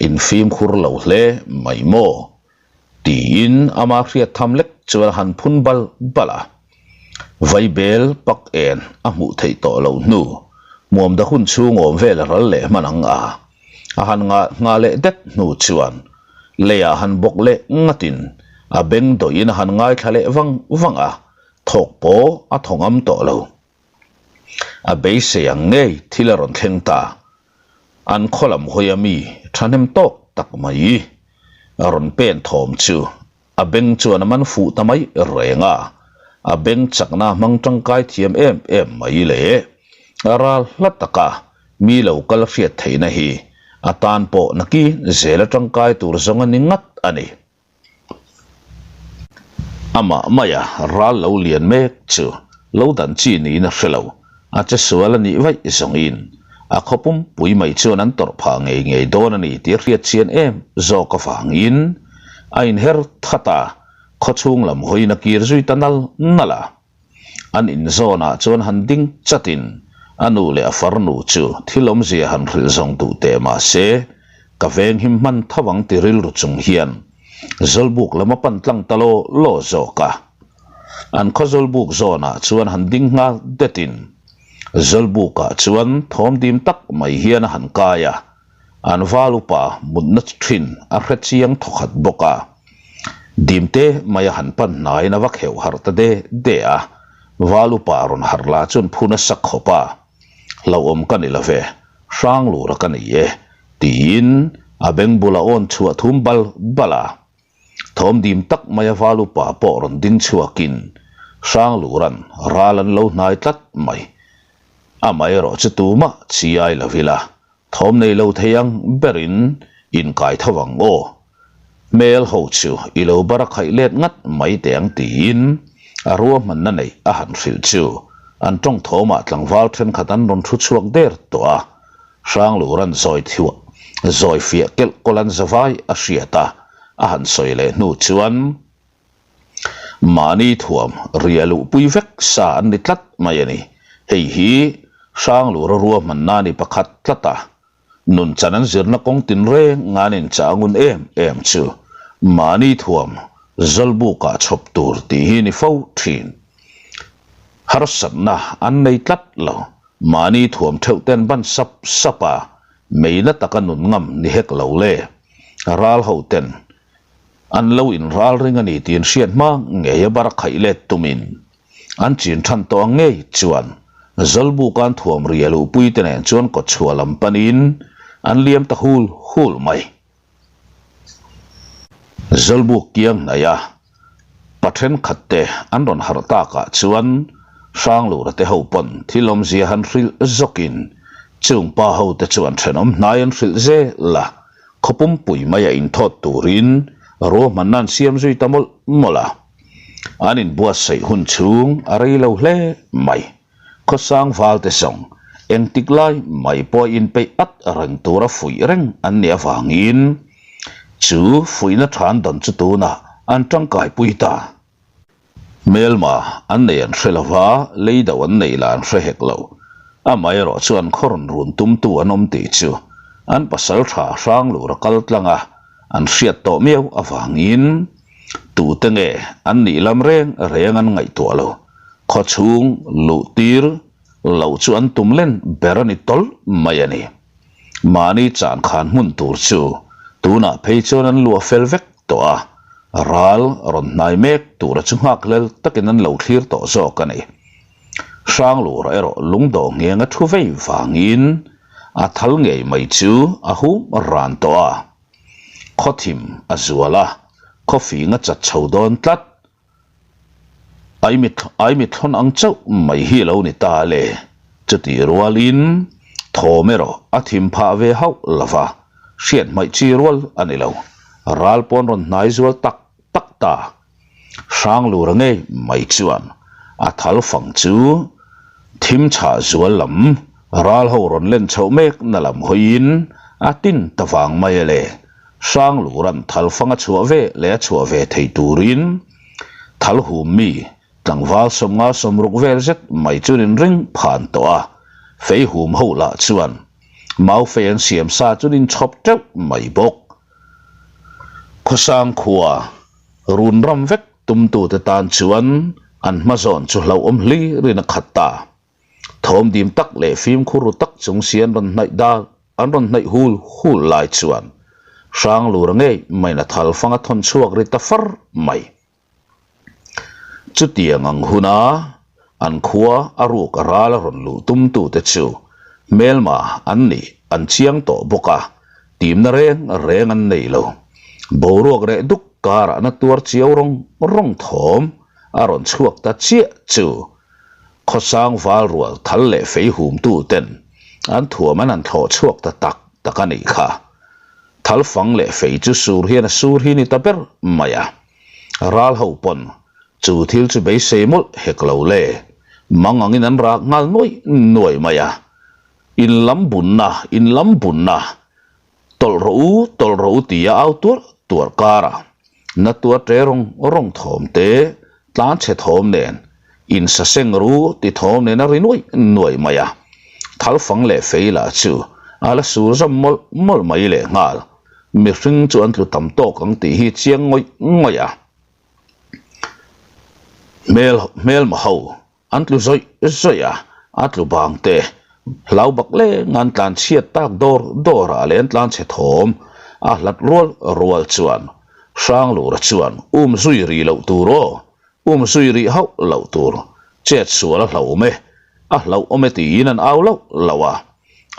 In fimkhur lo hle mai maw? Tiin ama hriat tham lek chuan a han phun bal bal a. Vaibel pak en a hmuh theih tawh lo hnu, hmuam da hun chhung awm vel a ral leh hman ang a. A han ngah nghah leh det hnu chuan leiah han bawk leh ngatin a beng dawhin a han ngaithla leh vang vang a, thawk pawh a thaw ngam tawh lo. A beisei ang ngei thil a rawn thleng ta. An khaw lam hawi a mi thahnem tawk tak mai a rawn pen thawm chu a beng chuan a man fuh ta mai reng a, a beng chakna hmang tangkai thiam em em mai le. A ral hla taka mi lo kal hriat theihna hi a tan pawh nakin zel a tangkai tur zawng a ni ngat a ni. Amah maia ral lo lian mek chu lo dan chi niin a hre lo, a che sual a nih vaih zawngin a khaw pumpui mai chuan an tawrh phah ngei ngei dawn a ni tih a hriat chian em zawk avangin a inher that a, khawchhung lam hawiin a kir zui ta nal nal a. An inzawnah chuan han ding chatin a nu leh a farnu chu thil awmzia han hrilh zawng duh teh mah se, ka veng him hman tho ang ti rilru chung hian Zawlbuk lam a pan tlang ta law law zawk a. An khaw Zawlbuk zawnah chuan han ding nghal detin Zawlbukah chuan thawm dim tak mai hian a han kai a, An val upa mutna thin a hre chiang thawkhat bawk a. Dimte mai a han pan hnaiin a va kheuh harh ta de de a. Val upa rawn harh lah chuan phun a sak khawp a. Hlauhawm ka ni lo ve, Hranglura ka ni e, tiin a beng bula awn chhuah thum bal bal a. Thawm dim tak mai a val upa pawh rawn ding chhuakin Hranglura'n ral an lo hnai tlat mai. Amaherawh chu tumah chi ai lo ila, Thawm nei lo thei ang berin inkai tho ang aw. Hmel ho chu i lo bar a khaih let ngat mai teh ang tiin a ruahmanna neih a han hrilh chu an tawng thawmah tlangval thenkhat an rawn thu chhuak der tawh a. Hranglur an zawi thiuah zawi fiah kelh kawlh an zavai a hriat a, a han sawi leh hnu chuan Mahni thuam ria luhpui vek sa an ni tlat mai a ni. Hei hi Hranglura ruahmanna ni pakhat tlat a, nun chan an zirna kawng tinreng ngan inchah ngun em em chu mahni thuam Zawlbukah chhawp tur tih hi ni fo thin. Harsatna an nei tlat lo. Mahni thuam theuh ten ban sap sap a, meina taka nun ngam ni hek lo le. Ral ho ten An lo inral ring a ni tih an hriat hma ngei a bar khaih let tumin an chin than tawh ang ngei chuan Zawlbukan thuam ria luhpui te nen chuan kawtchhuah lam panin an liam ta hul hul mai. Zawlbuk kiang hnaih a pa thenkhat te an rawn harh takah chuan Hranglura te ho pawn thil awmzia han hrilh zawkin chung pa ho te chuan thenawm hnai an hrilh zel a. Khaw pumpui maia inthawt turin ruahmanna an siam zui ta mawlh mawlh a. An inbuatsaih hun chhung a rei lo hle mai. Khawsang valte zawng engtik lai mai pawh inpeih at reng tura fuih reng an nih avangin chu fuihna than dawn chu tunah an tangkaipui ta. Hmelma an nei an hre lo va, lei do an neih lah an hre hek lo. Amaherawh chu an khaw rawn run tumtu an awm tih chu an pasal tha Hranglura kal tlang a. an hriat tawh miau avangin tute nge an nih lam reng reng an ngaihtuah lo. Khawchhung luh tir loh chu an tum len ber a ni tawlh mai a ni. Mahni chan khan hmun tur chu tunah phei chuan an luah fel vek tawh a, ral rawn hnai mek tura chu nghakhlel takin an lo thlir tawh zawk a ni. Hranglura erawh lungdawh ngheng a thu vei vangin a thal ngei mai chu a hum ran tawh a, khawthim a zual a, khawfing a chat chho dawn tlat. Ai mithlawn ang chauh mai hi a lo ni ta le. Chutih rualin thawm erawh a thim phah ve hauh lo va, hriat hmaih chi rual a ni lo. Ral pawn rawn hnai zual tak tak ta. Hranglura ngei mai chuan a thal fang chu thim chhah zual lam ral ho rawn len chhoh mek na lam hawiin a tin ta vang mai a le. Hranglura'n thal fang a chhuah ve leh a chhuah ve thei turin thal hum mi tlangval 50 60 vel zet mai chuan inring phan tawh a, fei hum ho lah chuan mau fei an siam sa chuan inchhawp teuh mai bawk. Khawsang khua run ram vek tumtute tan chuan an hma zawn chu hlauhawm hlirin a khat ta. Thawm dim tak leh fimkhur ru tak chung si an rawn hnaih dal an rawn hnaih hul hul lai chuan Hranglura ngei maiin a thal fang a thawn chhuak ri ta far mai. Chutiang ang huna an khua a ruk a ral a rawn luh tumtute chu hmelma an nih an chiang tawh bawk a, timna reng reng an nei lo. Boruak reh duk karah na tuar chiau rawng rawng thawm a rawn chhuak ta chiah chu khawsang val rual thal leh fei humtu ten an thuam an han thlawh chhuak ta tak tak a nih kha. Thal fang leh fei chu sur hian a sur hi ni ta ber mai a. Ral ho pawn chu thil chu beisei mawlh hek lo le. Mang angin an rak nghal nuai nuai mai a. In lam bunna, in lam bunna, tawlh rawh u, tawlh rawh u tia au tuarh tuarh karah na tuar ṭe rawng rawng thawm te, tlan chhe thawm nen, in sa seng ru ti thawm nen a ri nuai nuai mai a. Thal fang leh fei lah chu a la sur zam mawlh mawlh mai lehnghal. Mihring chu an tlu tam tawk ang tih hi chiang ngawih ngawih a. Hmel hmelma ho an tlu zawih zawih a, a tlu bang te hlau bak leng an tlan chhiat tak dawr dawr ah leh an tlan chhe thawm a hlat rual rual chuan Hranglura chuan um zui rih loh tur aw, um zui rih hauh loh tur, chet sual a hlauhawm e, a hlauhawm e tiin an au lauh lauh a.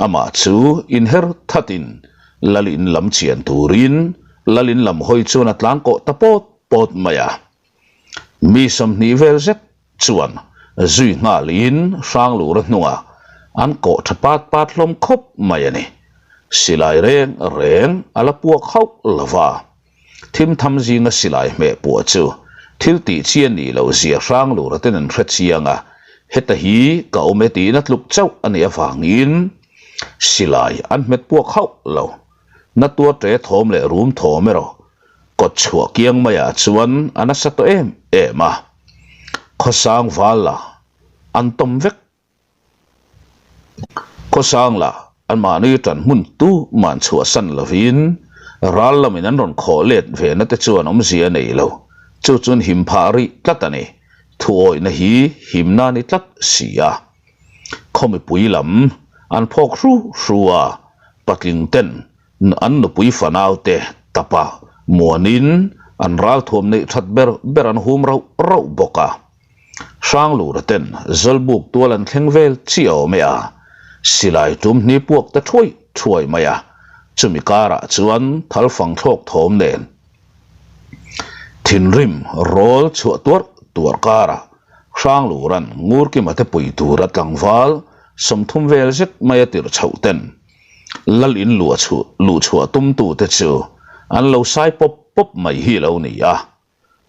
Amah chu inher thatin Lalin lam chian turin Lalin lam hawi chuan a tlan kawh ta pawt pawt mai a. Mi 20 vel zet chuan zui nghalin Hranglura hnungah an kawh tha pat pat hlawm khawp mai a ni. Silai reng reng a la puak hauh lo va. Thim tham zinga silai hmeh puah chu thil tih chi a nih loh zia Hranglura ten an hre chiang a, heta hi ka awm e tiin a tluk chauh a nih avangin silai an hmet puak hauh lo. Na tuar ṭe thawm leh rum thawm erawh kawt chhuah kiang maiah chuan a nasa tawh em em a, khawsang val la an tawm vek. Khawsang lah anmahni ṭan hmun tu man chhuahsan lovin ral lamin an rawn khawh let ve na te chuan awmzia a nei lo. Chu chuan him phah rih tlat a ni. Thuawihna hi himna a ni tlat si a. Khaw mipui lam an phawk hru hru a, patling ten an nupui fanau te tapa muanin an ralthuam neih that ber ber an hum rauh rauh bawk a. Hranglura ten Zawlbuk tual an thleng vel chiah awm e a, silai tum hni puak ta thuai thuai mai a, chumi karah chuan thalfang thlawk thawm nen thinrim rawl chhuah tuarh tuarh karah Hranglura'n Ngurkima te pui tura tlangval 30 vel zet mai a tirh chhoh ten Lal in luah chhuah luh chhuah tumtute chu an lo sai pawp pawp mai hi lo ni a.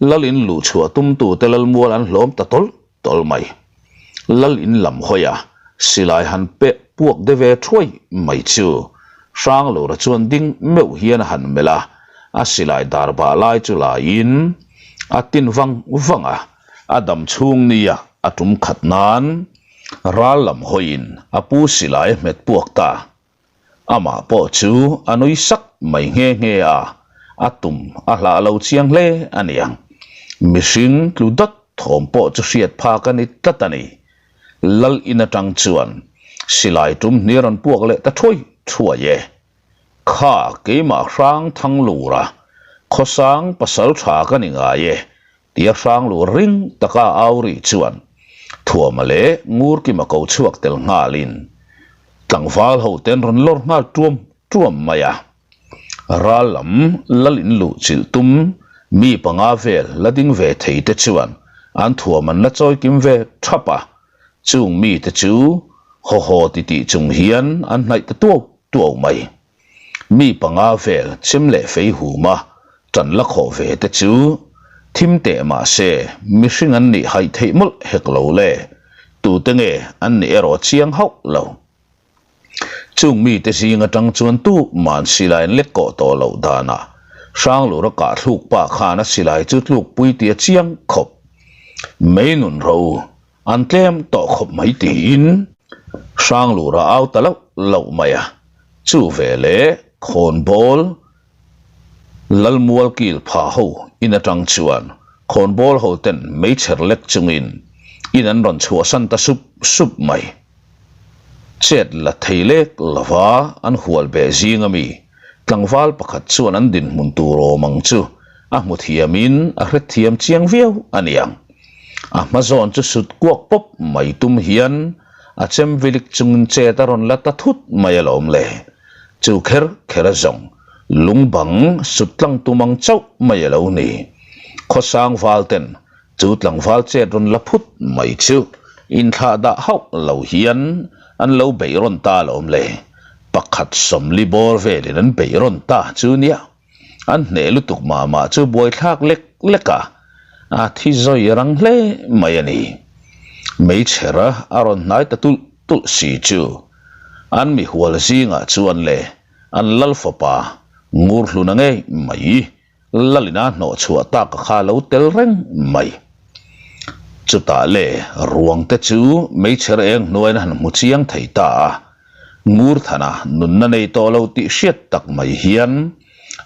Lal in luh chhuah tumtute Lalmual an hlawm ta tawlh tawlh mai. Lal in lam hawi a, silai han peh puak de ve thuai mai chu Hranglura chuan ding meuh hian a han melh a, a silai dar bah lai chu laiin a tin vang vang a, a dam chhung nia a tum khat nan ral lam hawiin a pu silai a hmet puak ta. Amah pawh chu a nui sak mai nghe nghe a. A tum a hlah lo chiang hle a niang. Mihring tlu dawt thawm pawh chu hriat phak a ni tlat a ni. Lal in atang chuan silai tum hni rawn puak leh ta thuai thuai e. Kha keimah hrang thang lura khawsang pasal tha ka ni ngai e tia hrang lur ring taka au ri chuan Thuama leh Ngurkima ko chhuak tel nghalin tlangval ho ten rawn lawr nghal tuam tuam mai a. Ral lam lal in luh chilh tum mi panga vel la ding ve thei te chuan an thuam an la chawi kim ve thap a, chung mi te chu haw haw ti tih chung hian an hnaih ta tuau tuau mai. Mi panga vel chem leh fei hum a tan la khawh ve te chu thim teh mah se mihring an nih haih theih mawlh hek lo le, tute nge an nih erawh chiang hauh lo. Chung mite zing atang chuan tu man silai an lek kawh tawh loh danah Hranglura kah thluk pa khan a silai chu tlukpui tih a chiang khawp. Mei nun ro an tlem tawh khawp mai tiin Hranglura au ta loh loh mai a, chu veleh khawnbawl Lalmual kil pha ho in atang chuan khawnbawl ho ten meichher lek chungin in an rawn chhuahsan ta sup sup mai. Chet la thei lek lova an hual beh zing ami tlangval pakhat chuan an dinhmun tur awm ang chu a hmu thiamin a hrethiam chiang viau a niang. A hma zawn chu sut kuak pawp mai tum hian a chem vilik chungin chet a rawn la ta thut mai alawm le. Chu kher kher a zawng lung bang sut tlang tum ang chauh mai a lo ni. Khawsang val ten chu tlangval chet rawn la phut mai chu inthlah dah hauh lo hian an lo beih rawn ta alawm le. Pakhat sawmli bawr velin an beih rawn ta chu nia. An hneh lutuk mah mah chu buaithlak lek lek a, a thi zawi rang hle mai a ni. Meichher a rawn hnai ta tulh tulh si chu an mihual zingah chuan le an lal fapa Ngurhluna ngei mai lalina hnawh chhuah tak a kha lo tel reng mai. Chutah le ruang te chu meichher eng hnuaiin a han hmu chiang thei ta a. Ngurthana nunna nei tawh lo tih hriat tak mai hian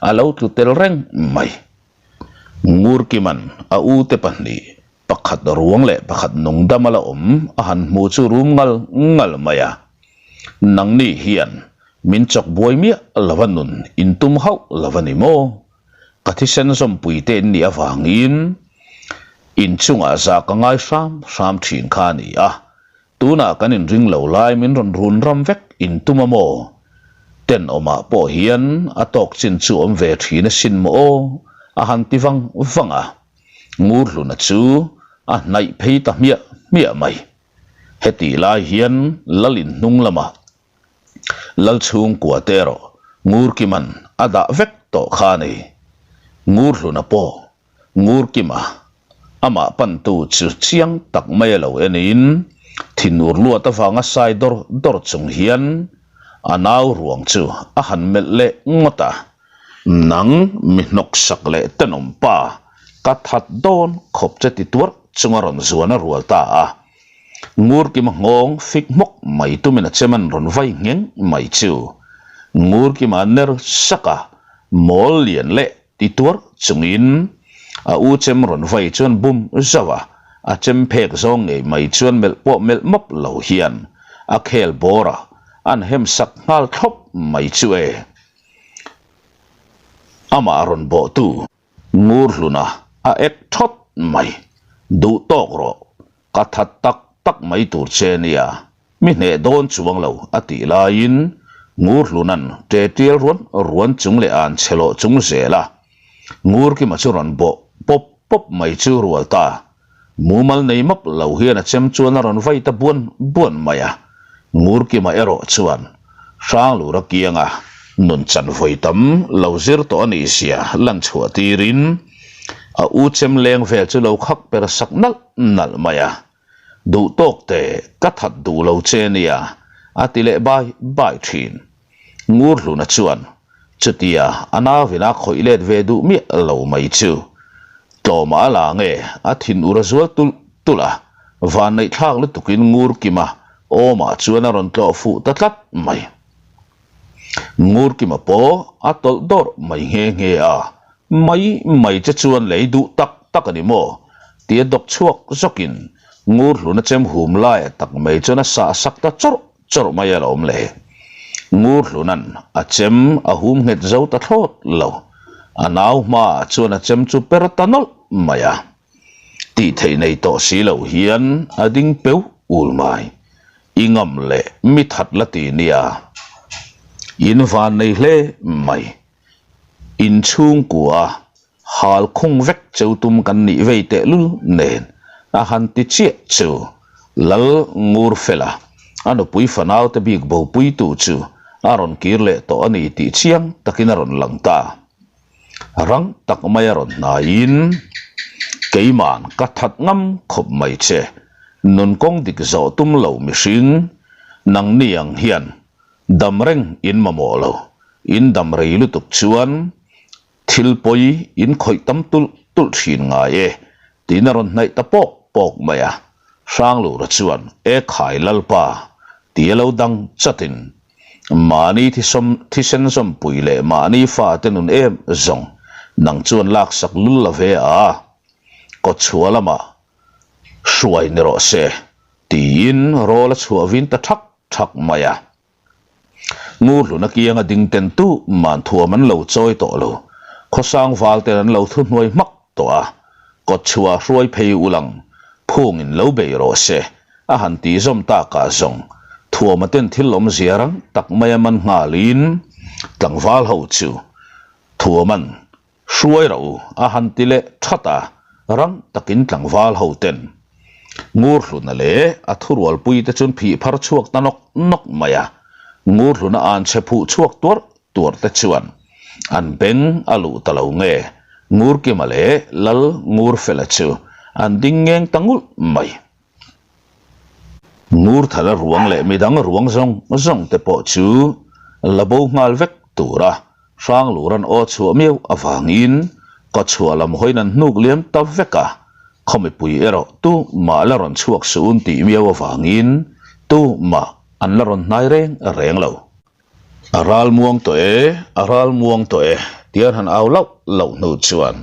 a lo tlu tel reng mai. Ngurkiman a ute pahnih, pakhat ruang leh pakhat nungdam a la awm a han hmu chu rum ngal ngal mai a. Nangni hian min chawk buai miah lova nun in tum hauh lo a ni maw? Ka thisen zawmpui te in nih avangin inchungah za ka ngai hram hram thin kha a ni a. Tunah kan inring lo lai min rawn run ram vek in tum a maw? Tenawmah pawh hian a tawk chin chu awm ve thin asin maw aw? a han ti vang vang a. Ngurhluna chu a hnaih phei ta hmiah hmiah mai. Hetih lai hian Lalin hnung lamah Lalchhungkua te erawh Ngurkiman a dah vek tawh kha a ni. Ngurhluna pawh Ngurkima, amah pantu chu chiang tak mai a lo enin, thinur luat avanga sai dawr dawr chung hian a nau ruang chu a han melh leh ngawt a, Nang mi hnawksak leh tenawm pa, ka that dawn khawp che ti tuarh chunga rawn zuan a rual ta a. Ngurkima nghawng fik hmawk mai tumin a chem an rawn vai ngheng mai chu Ngurkima a ner sak a, mawl lian leh Ti tuar chungin a u chem rawn vai chuan bum zauh a, a chem phek zawng ngei mai chuan melh pawh melh mawp lo hian a khel bawr a, an hem sak nghal thlawp mai chu e. Amah rawn bawhtu Ngurhluna a ek thawt mai, Duh tawk rawh, Ka that tak tak mai tur che nia, mi hneh dawn chuang lo a tih laiin Ngurhluna'n ṭe tial ruan ruan chung leh an chhe lawh chung zel a, Ngurkima chu rawn bawh pawp pawp mai chu rual ta. Mumal nei map lo hian a chem chuan a rawn vai ta buan buan mai a, Ngurkima erawh chuan Hranglura kianga nun chan vawi tam lo zir tawh a nih zia lan chhuah tirin a u chem leng vel chu lo khak per sak nalh nalh mai a, Duh tawk te ka that duh lo che nia a ti leh bai bai thin. Ngurhluna chuan chutia a nauvin a khawih let ve duh miah lo mai chu tlawmah a la nge a thinur a zual tulh tulh a, vanneihthlak lutukin Ngurkima awmah chuan a rawn tlawh fuh ta tlat mai. Ngurkima pawh a tawlh dawrh mai nghe nghe a. Mai mai che chuan lei duh tak tak a ni maw? Tia dawk chhuak zawkin ngur hluna chem hum laia tak mai chuan a sah sak ta chawrh chawrh mai alawm le. Ngur hlunan a chem a hum nghet zo ta thlawt lo. A nau hmaah chuan a chem chu per ta nawlh mai a. Tih theih nei tawh si lo hian a ding peu ul mai. I ngam leh mi that la ti nia. In van nei hle mai. In chhungkua hal khung vek cheu tum kan nih vei teh lul nen a han ti chiah chu Lal Ngur Fela a nupui fanau te bik bopuitu chu a rawn kir leh tawh a ni tih chiang takin a rawn lang ta. Rang tak mai a rawn hnaiin, Keiman ka that ngam khawp mai che, nun kawng dik zawh tum lo mihring nangni ang hian dam reng in mamawh lo, in dam rei lutuk chuan thil pawi in khawih tam tulh tulh thin ngai e tiin a rawn hnaih ta pawk pawk mai a, Hranglura chuan E khai Lalpa ti a lo dang chatin Mahni thisawm thisen zawmpui leh mahni fate nun em zawng nang chuan laksak lul la ve a, kawtchhuah lamah hruai ni rawh se tiin rawl a chhuah vin ta thak thak mai a. Ngurhluna kianga ding ten tu man thuam an lo chawi tawh lo, khawsang val ten an lo thuhnuai hmak tawh a, kawtchhuah hruai phei ulang phungin lo bei rawh se a han tih zawm takah zawng thuama ten thil awmzia rang tak maia man nghalin tlangval ho chu thuaman hruai rawh u a han ti leh that a, rang takin tlangval ho ten Ngurhluna leh a thurualpui te chuan phih phar chhuak ta nawk nawk mai a, Ngurhluna an chhe phuh chhuak tuarh tuarh te chuan an beng a luh ta lo nge Ngurkima leh Lal Ngurfela chu an ding ngeng ta ngulh mai. Ngurthala ruang leh midang ruang zawng zawng te pawh chu la bo nghal vek tur a, Hranglur an aw chhuah miau avangin ka chhuah lam hawiin an hnuk liam ta vek a, khaw mipui erawh tu mah la rawn chhuak suh un tih miau avangin tu mah an la rawn hnai reng reng lo. A ral muang tawh e, a ral muang tawh e tia an han au lauh lauh hnu chuan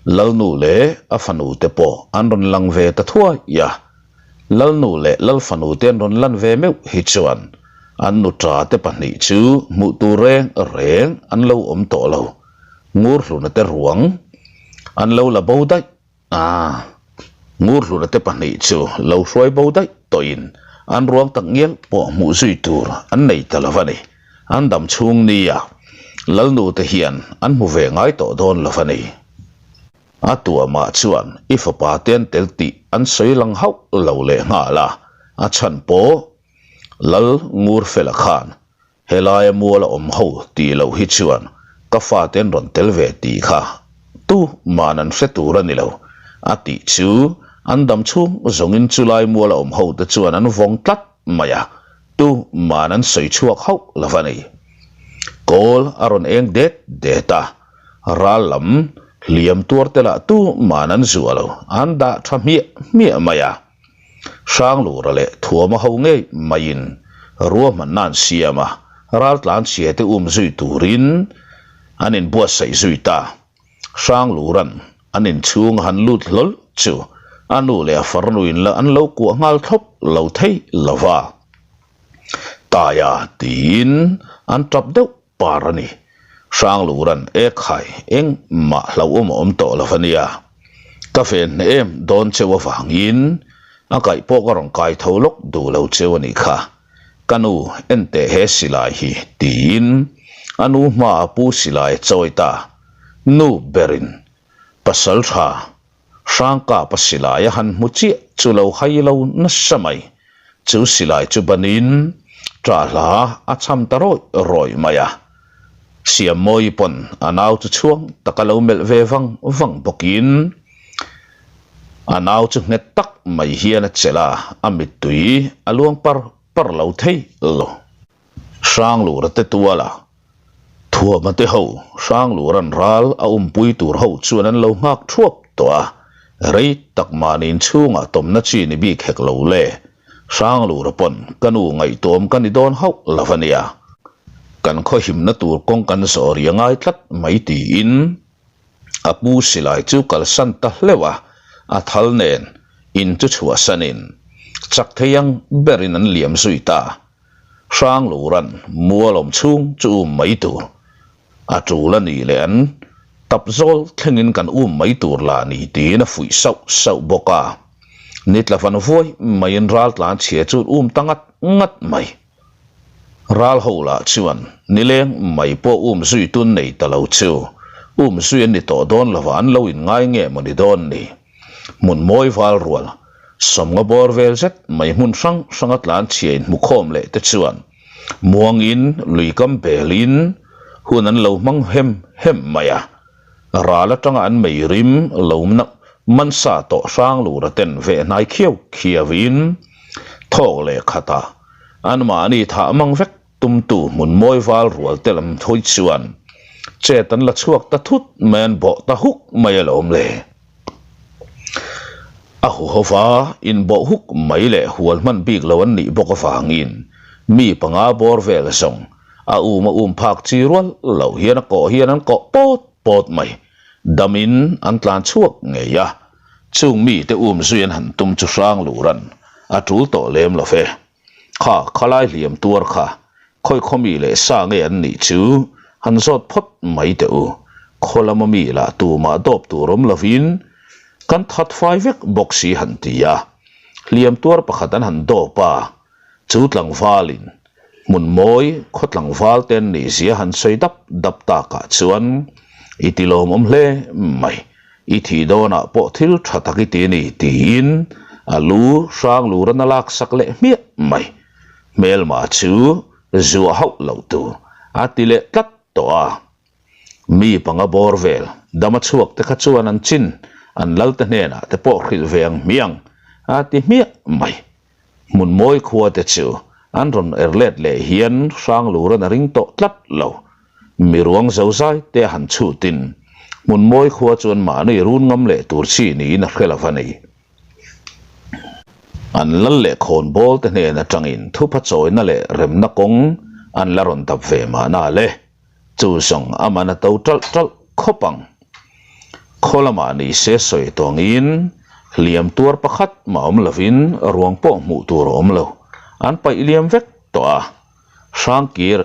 Lalnu leh a fanu te pawh an rawn lang ve ta thuai a. Lalnu leh Lalfanu te an rawn lan ve meuh hi chuan an nuṭa te pahnih chu hmuh tur reng reng an lo awm tawh lo. Ngurhluna te ruang an lo la bo daih a, Ngurhluna te pahnih chu lo hruai bo daih tawhin an ruang tak ngial pawh hmuh zui tur an nei ta lo a ni. An dam chhung nia Lalnu te hian an hmu ve ngai tawh dawn lo a ni. A tuamah chuan i fapa te an tel tih an sawi lang hauh lo leh nghal a, a chhan pawh Lal Ngurfela khan helaia mual a awm ho tih loh hi chuan ka fate an rawn tel ve tih kha tu man an hre tur a ni lo a tih chu an dam chhung zawngin chulai mual a awm ho te chuan an vawng tlat mai a, tu man an sawi chhuak hauh lo a ni. Kawl a rawn eng det det a. Ral lam hliam tuar te lah tu man an zuah lo, an dah tha hmiah hmiah mai a. Hranglura leh Thuama ho ngei maiin ruahmanna an siam a, raltlan chhia te um zui turin an inbuatsaih zui ta. Hranglura'n an inchhung a han lut hlawl chu a nu leh a farnuin la an lo kuah nghal thlawp lo thei lo va. Taia tiin an tap deuh par a ni. Hranglura'n e khai eng mah hlauhawm a awm tawh lo a nia. Ka ven hneh em dawn cheu avangin a kaih pawh ka rawn kai tho lawk duh lo cheu a nih kha. Ka nu en teh he silai hi tiin a nu hmaah pu silai a chawi ta. Nu berin pasal tha Hrangkapa silai a han hmu chiah chu lo hai lo nasa mai. Chu silai chu banin ṭahla a cham ta rawih rawih mai a. Siammawi pawn a nau chu chhuang taka lo melh ve vang vang bawkin a nau chu nghet tak mai hian a chelh a, a mittui a luang par par lo thei lo. Hranglura te tuala Thuama te ho Hrangluran ral a umpui tur ho chuan an lo nghak thuap tawh a, rei tak mahni inchhungah tawmna chi ni bik hek lo le. Hranglura pawn ka nu ngaihtuam ka ni dawn hauh lo a nia. Kan khawhimna tur kawng kan zawh ri a ngai tlat mai tiin. A pu silai chu kalsan ta hleuh a, a thal nen in chu chhuahsanin chak thei ang berin an liam zui ta. Hrangluran mual awm chhung chu um mai tur. A tul a nih leh an tap zawl thlengin kan um mai tur lah ni tiin a fuih sauh sauh bawk a. Nitla van vuai maiin ral tlan chhia chu um ta ngat ngat mai. Ral ho lah chuan nileng mai pawh um zui tun nei ta lo chu um zui an ni tawh dawn lova an lo inngai nge maw ni dawn ni. Hmun mawi val rual, sawmnga bawr vel zet mai hmun hrang hranga tlan chhia inhmukhawm leh te chuan muangin lui kam belin hun an lo hmang hem hem mai a. Ral atanga an mei rim lo man sa tawh hrang lura ten veh hnai khiau khiauin thawk leh khatah anmahni thah mang vek Tumtu hmun mawi val rual te lam thawi chuan chet an la chhuak ta thut mai an bawh ta huk mai alawm le. A huhova inbawh huk mai leh hual hman bik lo an nih bawk avangin mi panga bawr vel zawng a um a um phak chi rual lo hian a kawh hian an kawh pawt pawt mai. Damin an tlan chhuak ngei a, chung mite um zui an han tum chu hrang luran a tul tawh lem lo ve. Kha khalai hliam tuar kha khawi khaw mi leh sa nge an nih chu han zawt phawt mai teh u. Khaw lama mi lah tumah dawp tur awm lovin kan that fai vek bawk si han ti a. Hliam tuar pakhat an han dawp a, chu tlangvalin hmun mawi khaw tlangval te an nih zia han sawi dap dap takah chuan i ti lawmawm hle mai. I thih dawnah pawh thil tha tak i ti a ni tiin a lu hrang luran a laksak leh hmiah mai. Hmelma chu zuah hauh loh tur a ti leh tlat tawh a. Mi panga bawr vel dama chhuak te kha chuan an chin an lalte hnenah te pawh hrilh ve ang hmiang a ti hmiah mai. Hmun mawi khua te chu an rawn er let leh hian hrang luran a ring tawh tlat lo. Mi ruang zo zai te a han chhutin hmun mawi khua chuan mahni run ngam leh tur chi niin a hre lo va ni. An lal leh khawn bawl te hnen atangin thupha chawina leh remna kawng an la rawn dap ve mahna le. Chu zawng a man a to ṭalh ṭalh khawp ang. Khaw lamah ni se sawi tawngin hliam tuar pakhat mah awm lovin ruang pawh hmuh tur a awm lo. An paih liam vek tawh a. Hrangkir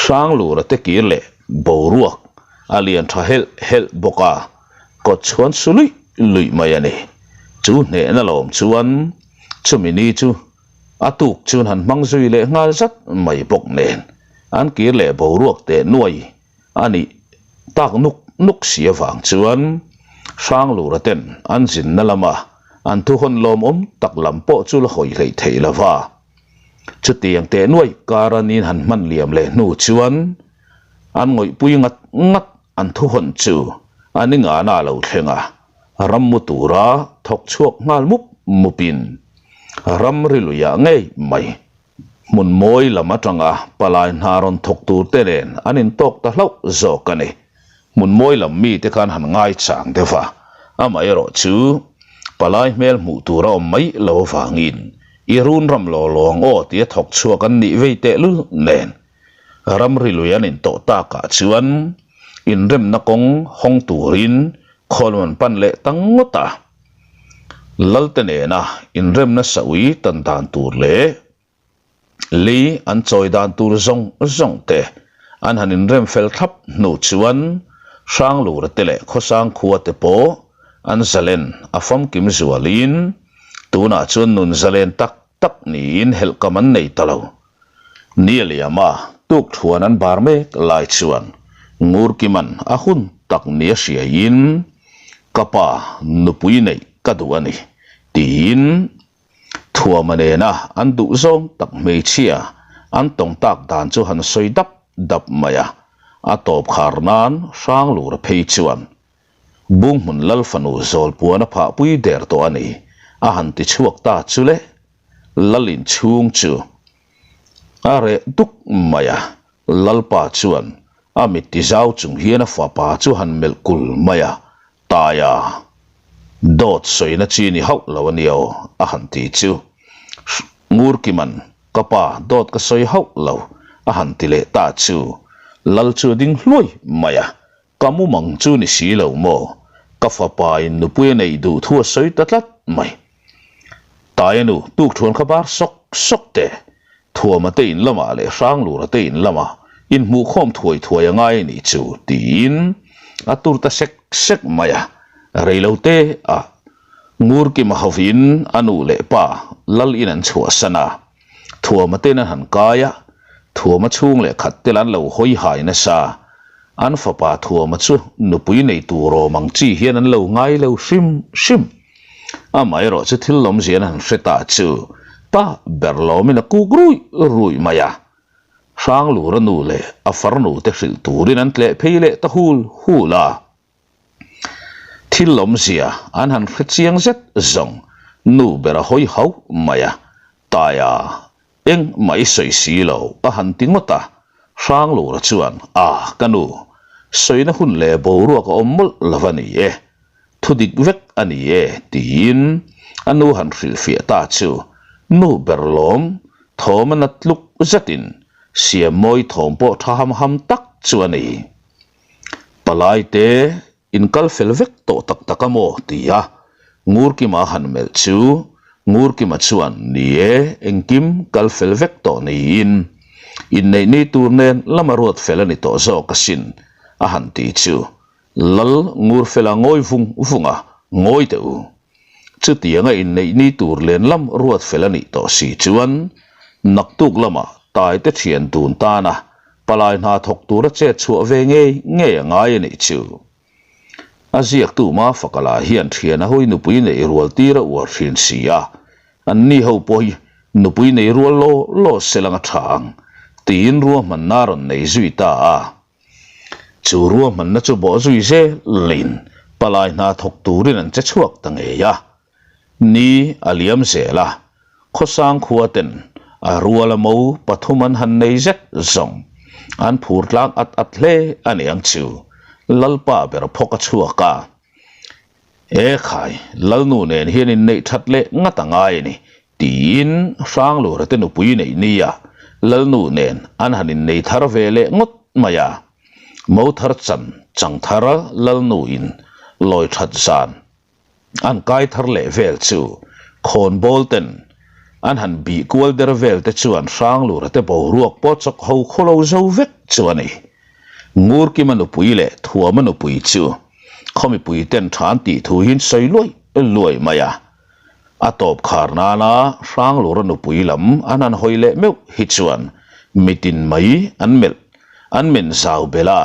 Hranglura te kir leh boruak a lian tha helh helh bawk a, kawt chhuan su luih luih mai a ni. Chu hnehna lawm chuan chumi ni chu a tuk chuan han hmang zui leh nghal zat mai bawk nen an kir leh boruak teh nuai a nih tak nuk nuk si avang chuan Hranglura ten an zinna lama an thuhawn lawmawm tak lam pawh chu la hawi hleih theih lo va. Chutiang teh nuai kara nin han hman liam leh hnu chuan an ngawihpui ngat ngat an thuhawn chu an i ngana a lo thleng a, ram mu tura thawk chhuak nghal mup mupin ram ri luiah ngei mai Hmun mawi lam atanga palai hna rawn thawk tur te nen an intawk ta hlauh zawk a ni. Hmun mawi lam mite khan han ngaichang deuh a, amaherawh chu palai hmel hmuh tur a awm mai lo avangin i run ram law law ang aw tia thawk chhuak an nih vei tehlul nen ramri lui an intawh takah chuan inremna kawng hawng turin khawn an pan leh ta ngawt a. Lalte nena inremna saui tan dan tur leh lei an chawi dan tur zawng zawng te an han inrem fel thlap hnu chuan Hranglura te leh Khawsang khua te pawh an zalen a famkim zualin tunah chuan nun zalen tak tak niin helhkam an nei ta lo. Ni a liam a, tuk thuan an bar mek lai chuan Ngurkiman a hun tak ni a hriaiin, Ka pa nupui neih ka duh a ni, tiin Thuama nena an duh zawng tak hmeichhia an tawng tak dan chu han sawi dap dap mai a, a tawp khar nan Hranglura phei chuan Bunghmun Lal fanu Zawlpuan a phahpui der tawh a ni, a han ti chhuak ta chu le. Lalin chhung chu a reh duk mai a, Lalpa chuan a mit ti zau chung hian a fapa chu han melh kul mai a, Taia, dawt sawina chi ni hauh lo a nia aw, a han ti chu. Ngurkiman, ka pa, dawt ka sawi hauh lo, a han ti leh ta chu. Lal chu a ding hluai mai a. Ka mumang chu ni si lo maw? Ka fapa in nupui a neih duh thu a sawi ta tlat mai. Taia nu tuk thuan kha bar sawk sawk teh. Thuama te in lamah leh Hranglura te in lamah inhmuhkhawm thuai thuai a ngai a nih chu tiin a tur ta sek sek mai a. Reilote ah Ngurkima hovin a nu leh pa lal in an chhuahsan a. Thuama ten an han kai a, Thuama chhung leh khat tel an lo hawi hai nasa. An fapa Thuama chu nupui nei tur awm ang chi hian an lo ngai lo hrim hrim. Amaherawh chu thil lawmzia an han hre ta chu pa ber lawmin a kuk ruih ruih mai a. Hranglura nu leh a farnu te hrilh turin an tleh phei leh ta hul hul a. Thil awmzia an han hre chiang zet zawng nu ber a hawi hauh mai a, Taia eng mah i sawi si lo a han ti ngawt a, Hranglura chuan a ka nu, sawina hun leh boruak a awm mawlh lo a ni e, thu dik vek a ni e tiin a nu han hrilhfiah ta chu nu ber lawm thawm a nat tluk zetin siam mawi thawm pawh tha ham ham tak chu a ni. Palai te in kal fel vek tawh tak tak a maw? ti a, Ngurkima a han melh chu Ngurkima chuan ni e, engkim kal fel vek tawh niin inneih ni tur nen lama ruat fel a ni tawh zawk asin a han ti chu Lal Ngurfela ngawi vung vung a, ngawi teh u. Chutianga inneih ni tur len lam ruat fel a nih tawh si chuan naktuk lamah Taite thian dun tana Palai hna thawk tura chet chhuah ve ngei ngei a ngai a nih chu. A ziaktu Mafakala hian thian a hawi nupui nei rual tir a uar thin si a, anni ho pawh hi nupui nei rual law law se lang a tha ang tiin ruahmanna a rawn nei zui ta a. Chu ruahmanna chu bawh zui zelin palai hna thawk turin an che chhuak ta ngei a. Ni a liam zel a, khawsang khua ten a rual a mo pathum an han nei zet zawng an phur tlang at at hle a ni ang chu, Lalpa ber phawk a chhuak a. E khai, Lalnu nen hian inneih that leh ngat a ngai a ni, tiin Hranglura te nupui neih nia Lalnu nen an han innei thar ve leh ngawt mai a. Mo thar chan chang thar Lalnu in lawi that zan An kai thar leh vel chu khawnbawl ten an han bih kual der vel te chuan Hranglura te boruak pawh chawk ho khawlo zo vek chu a ni. Ngurkima nupui leh Thuama nupui chu khaw mipui ten tha an tih thu hian sawi luai luai mai a. A tawp khar nana Hranglura nupui lam an han hawi leh meuh hi chuan mitin mai an melh an men zau belh a.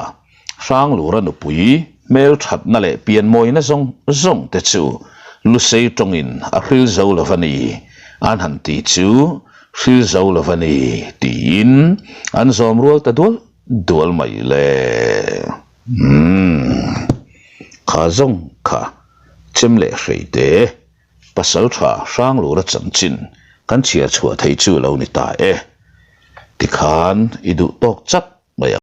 Hranglura nupui hmel thatna leh pianmawina zawng zawng te chu Lusei tawngin a hril zo lo va ni, an han ti chu hril zo lo va ni tiin an zawm rual ta dual dual mai le. Umm. Kha zawng kha chem leh hrei te pasal tha Hranglura chanchin kan chhiar chhuah thei chu lo ni ta e. Tikhan i duh tawk chat mai ang.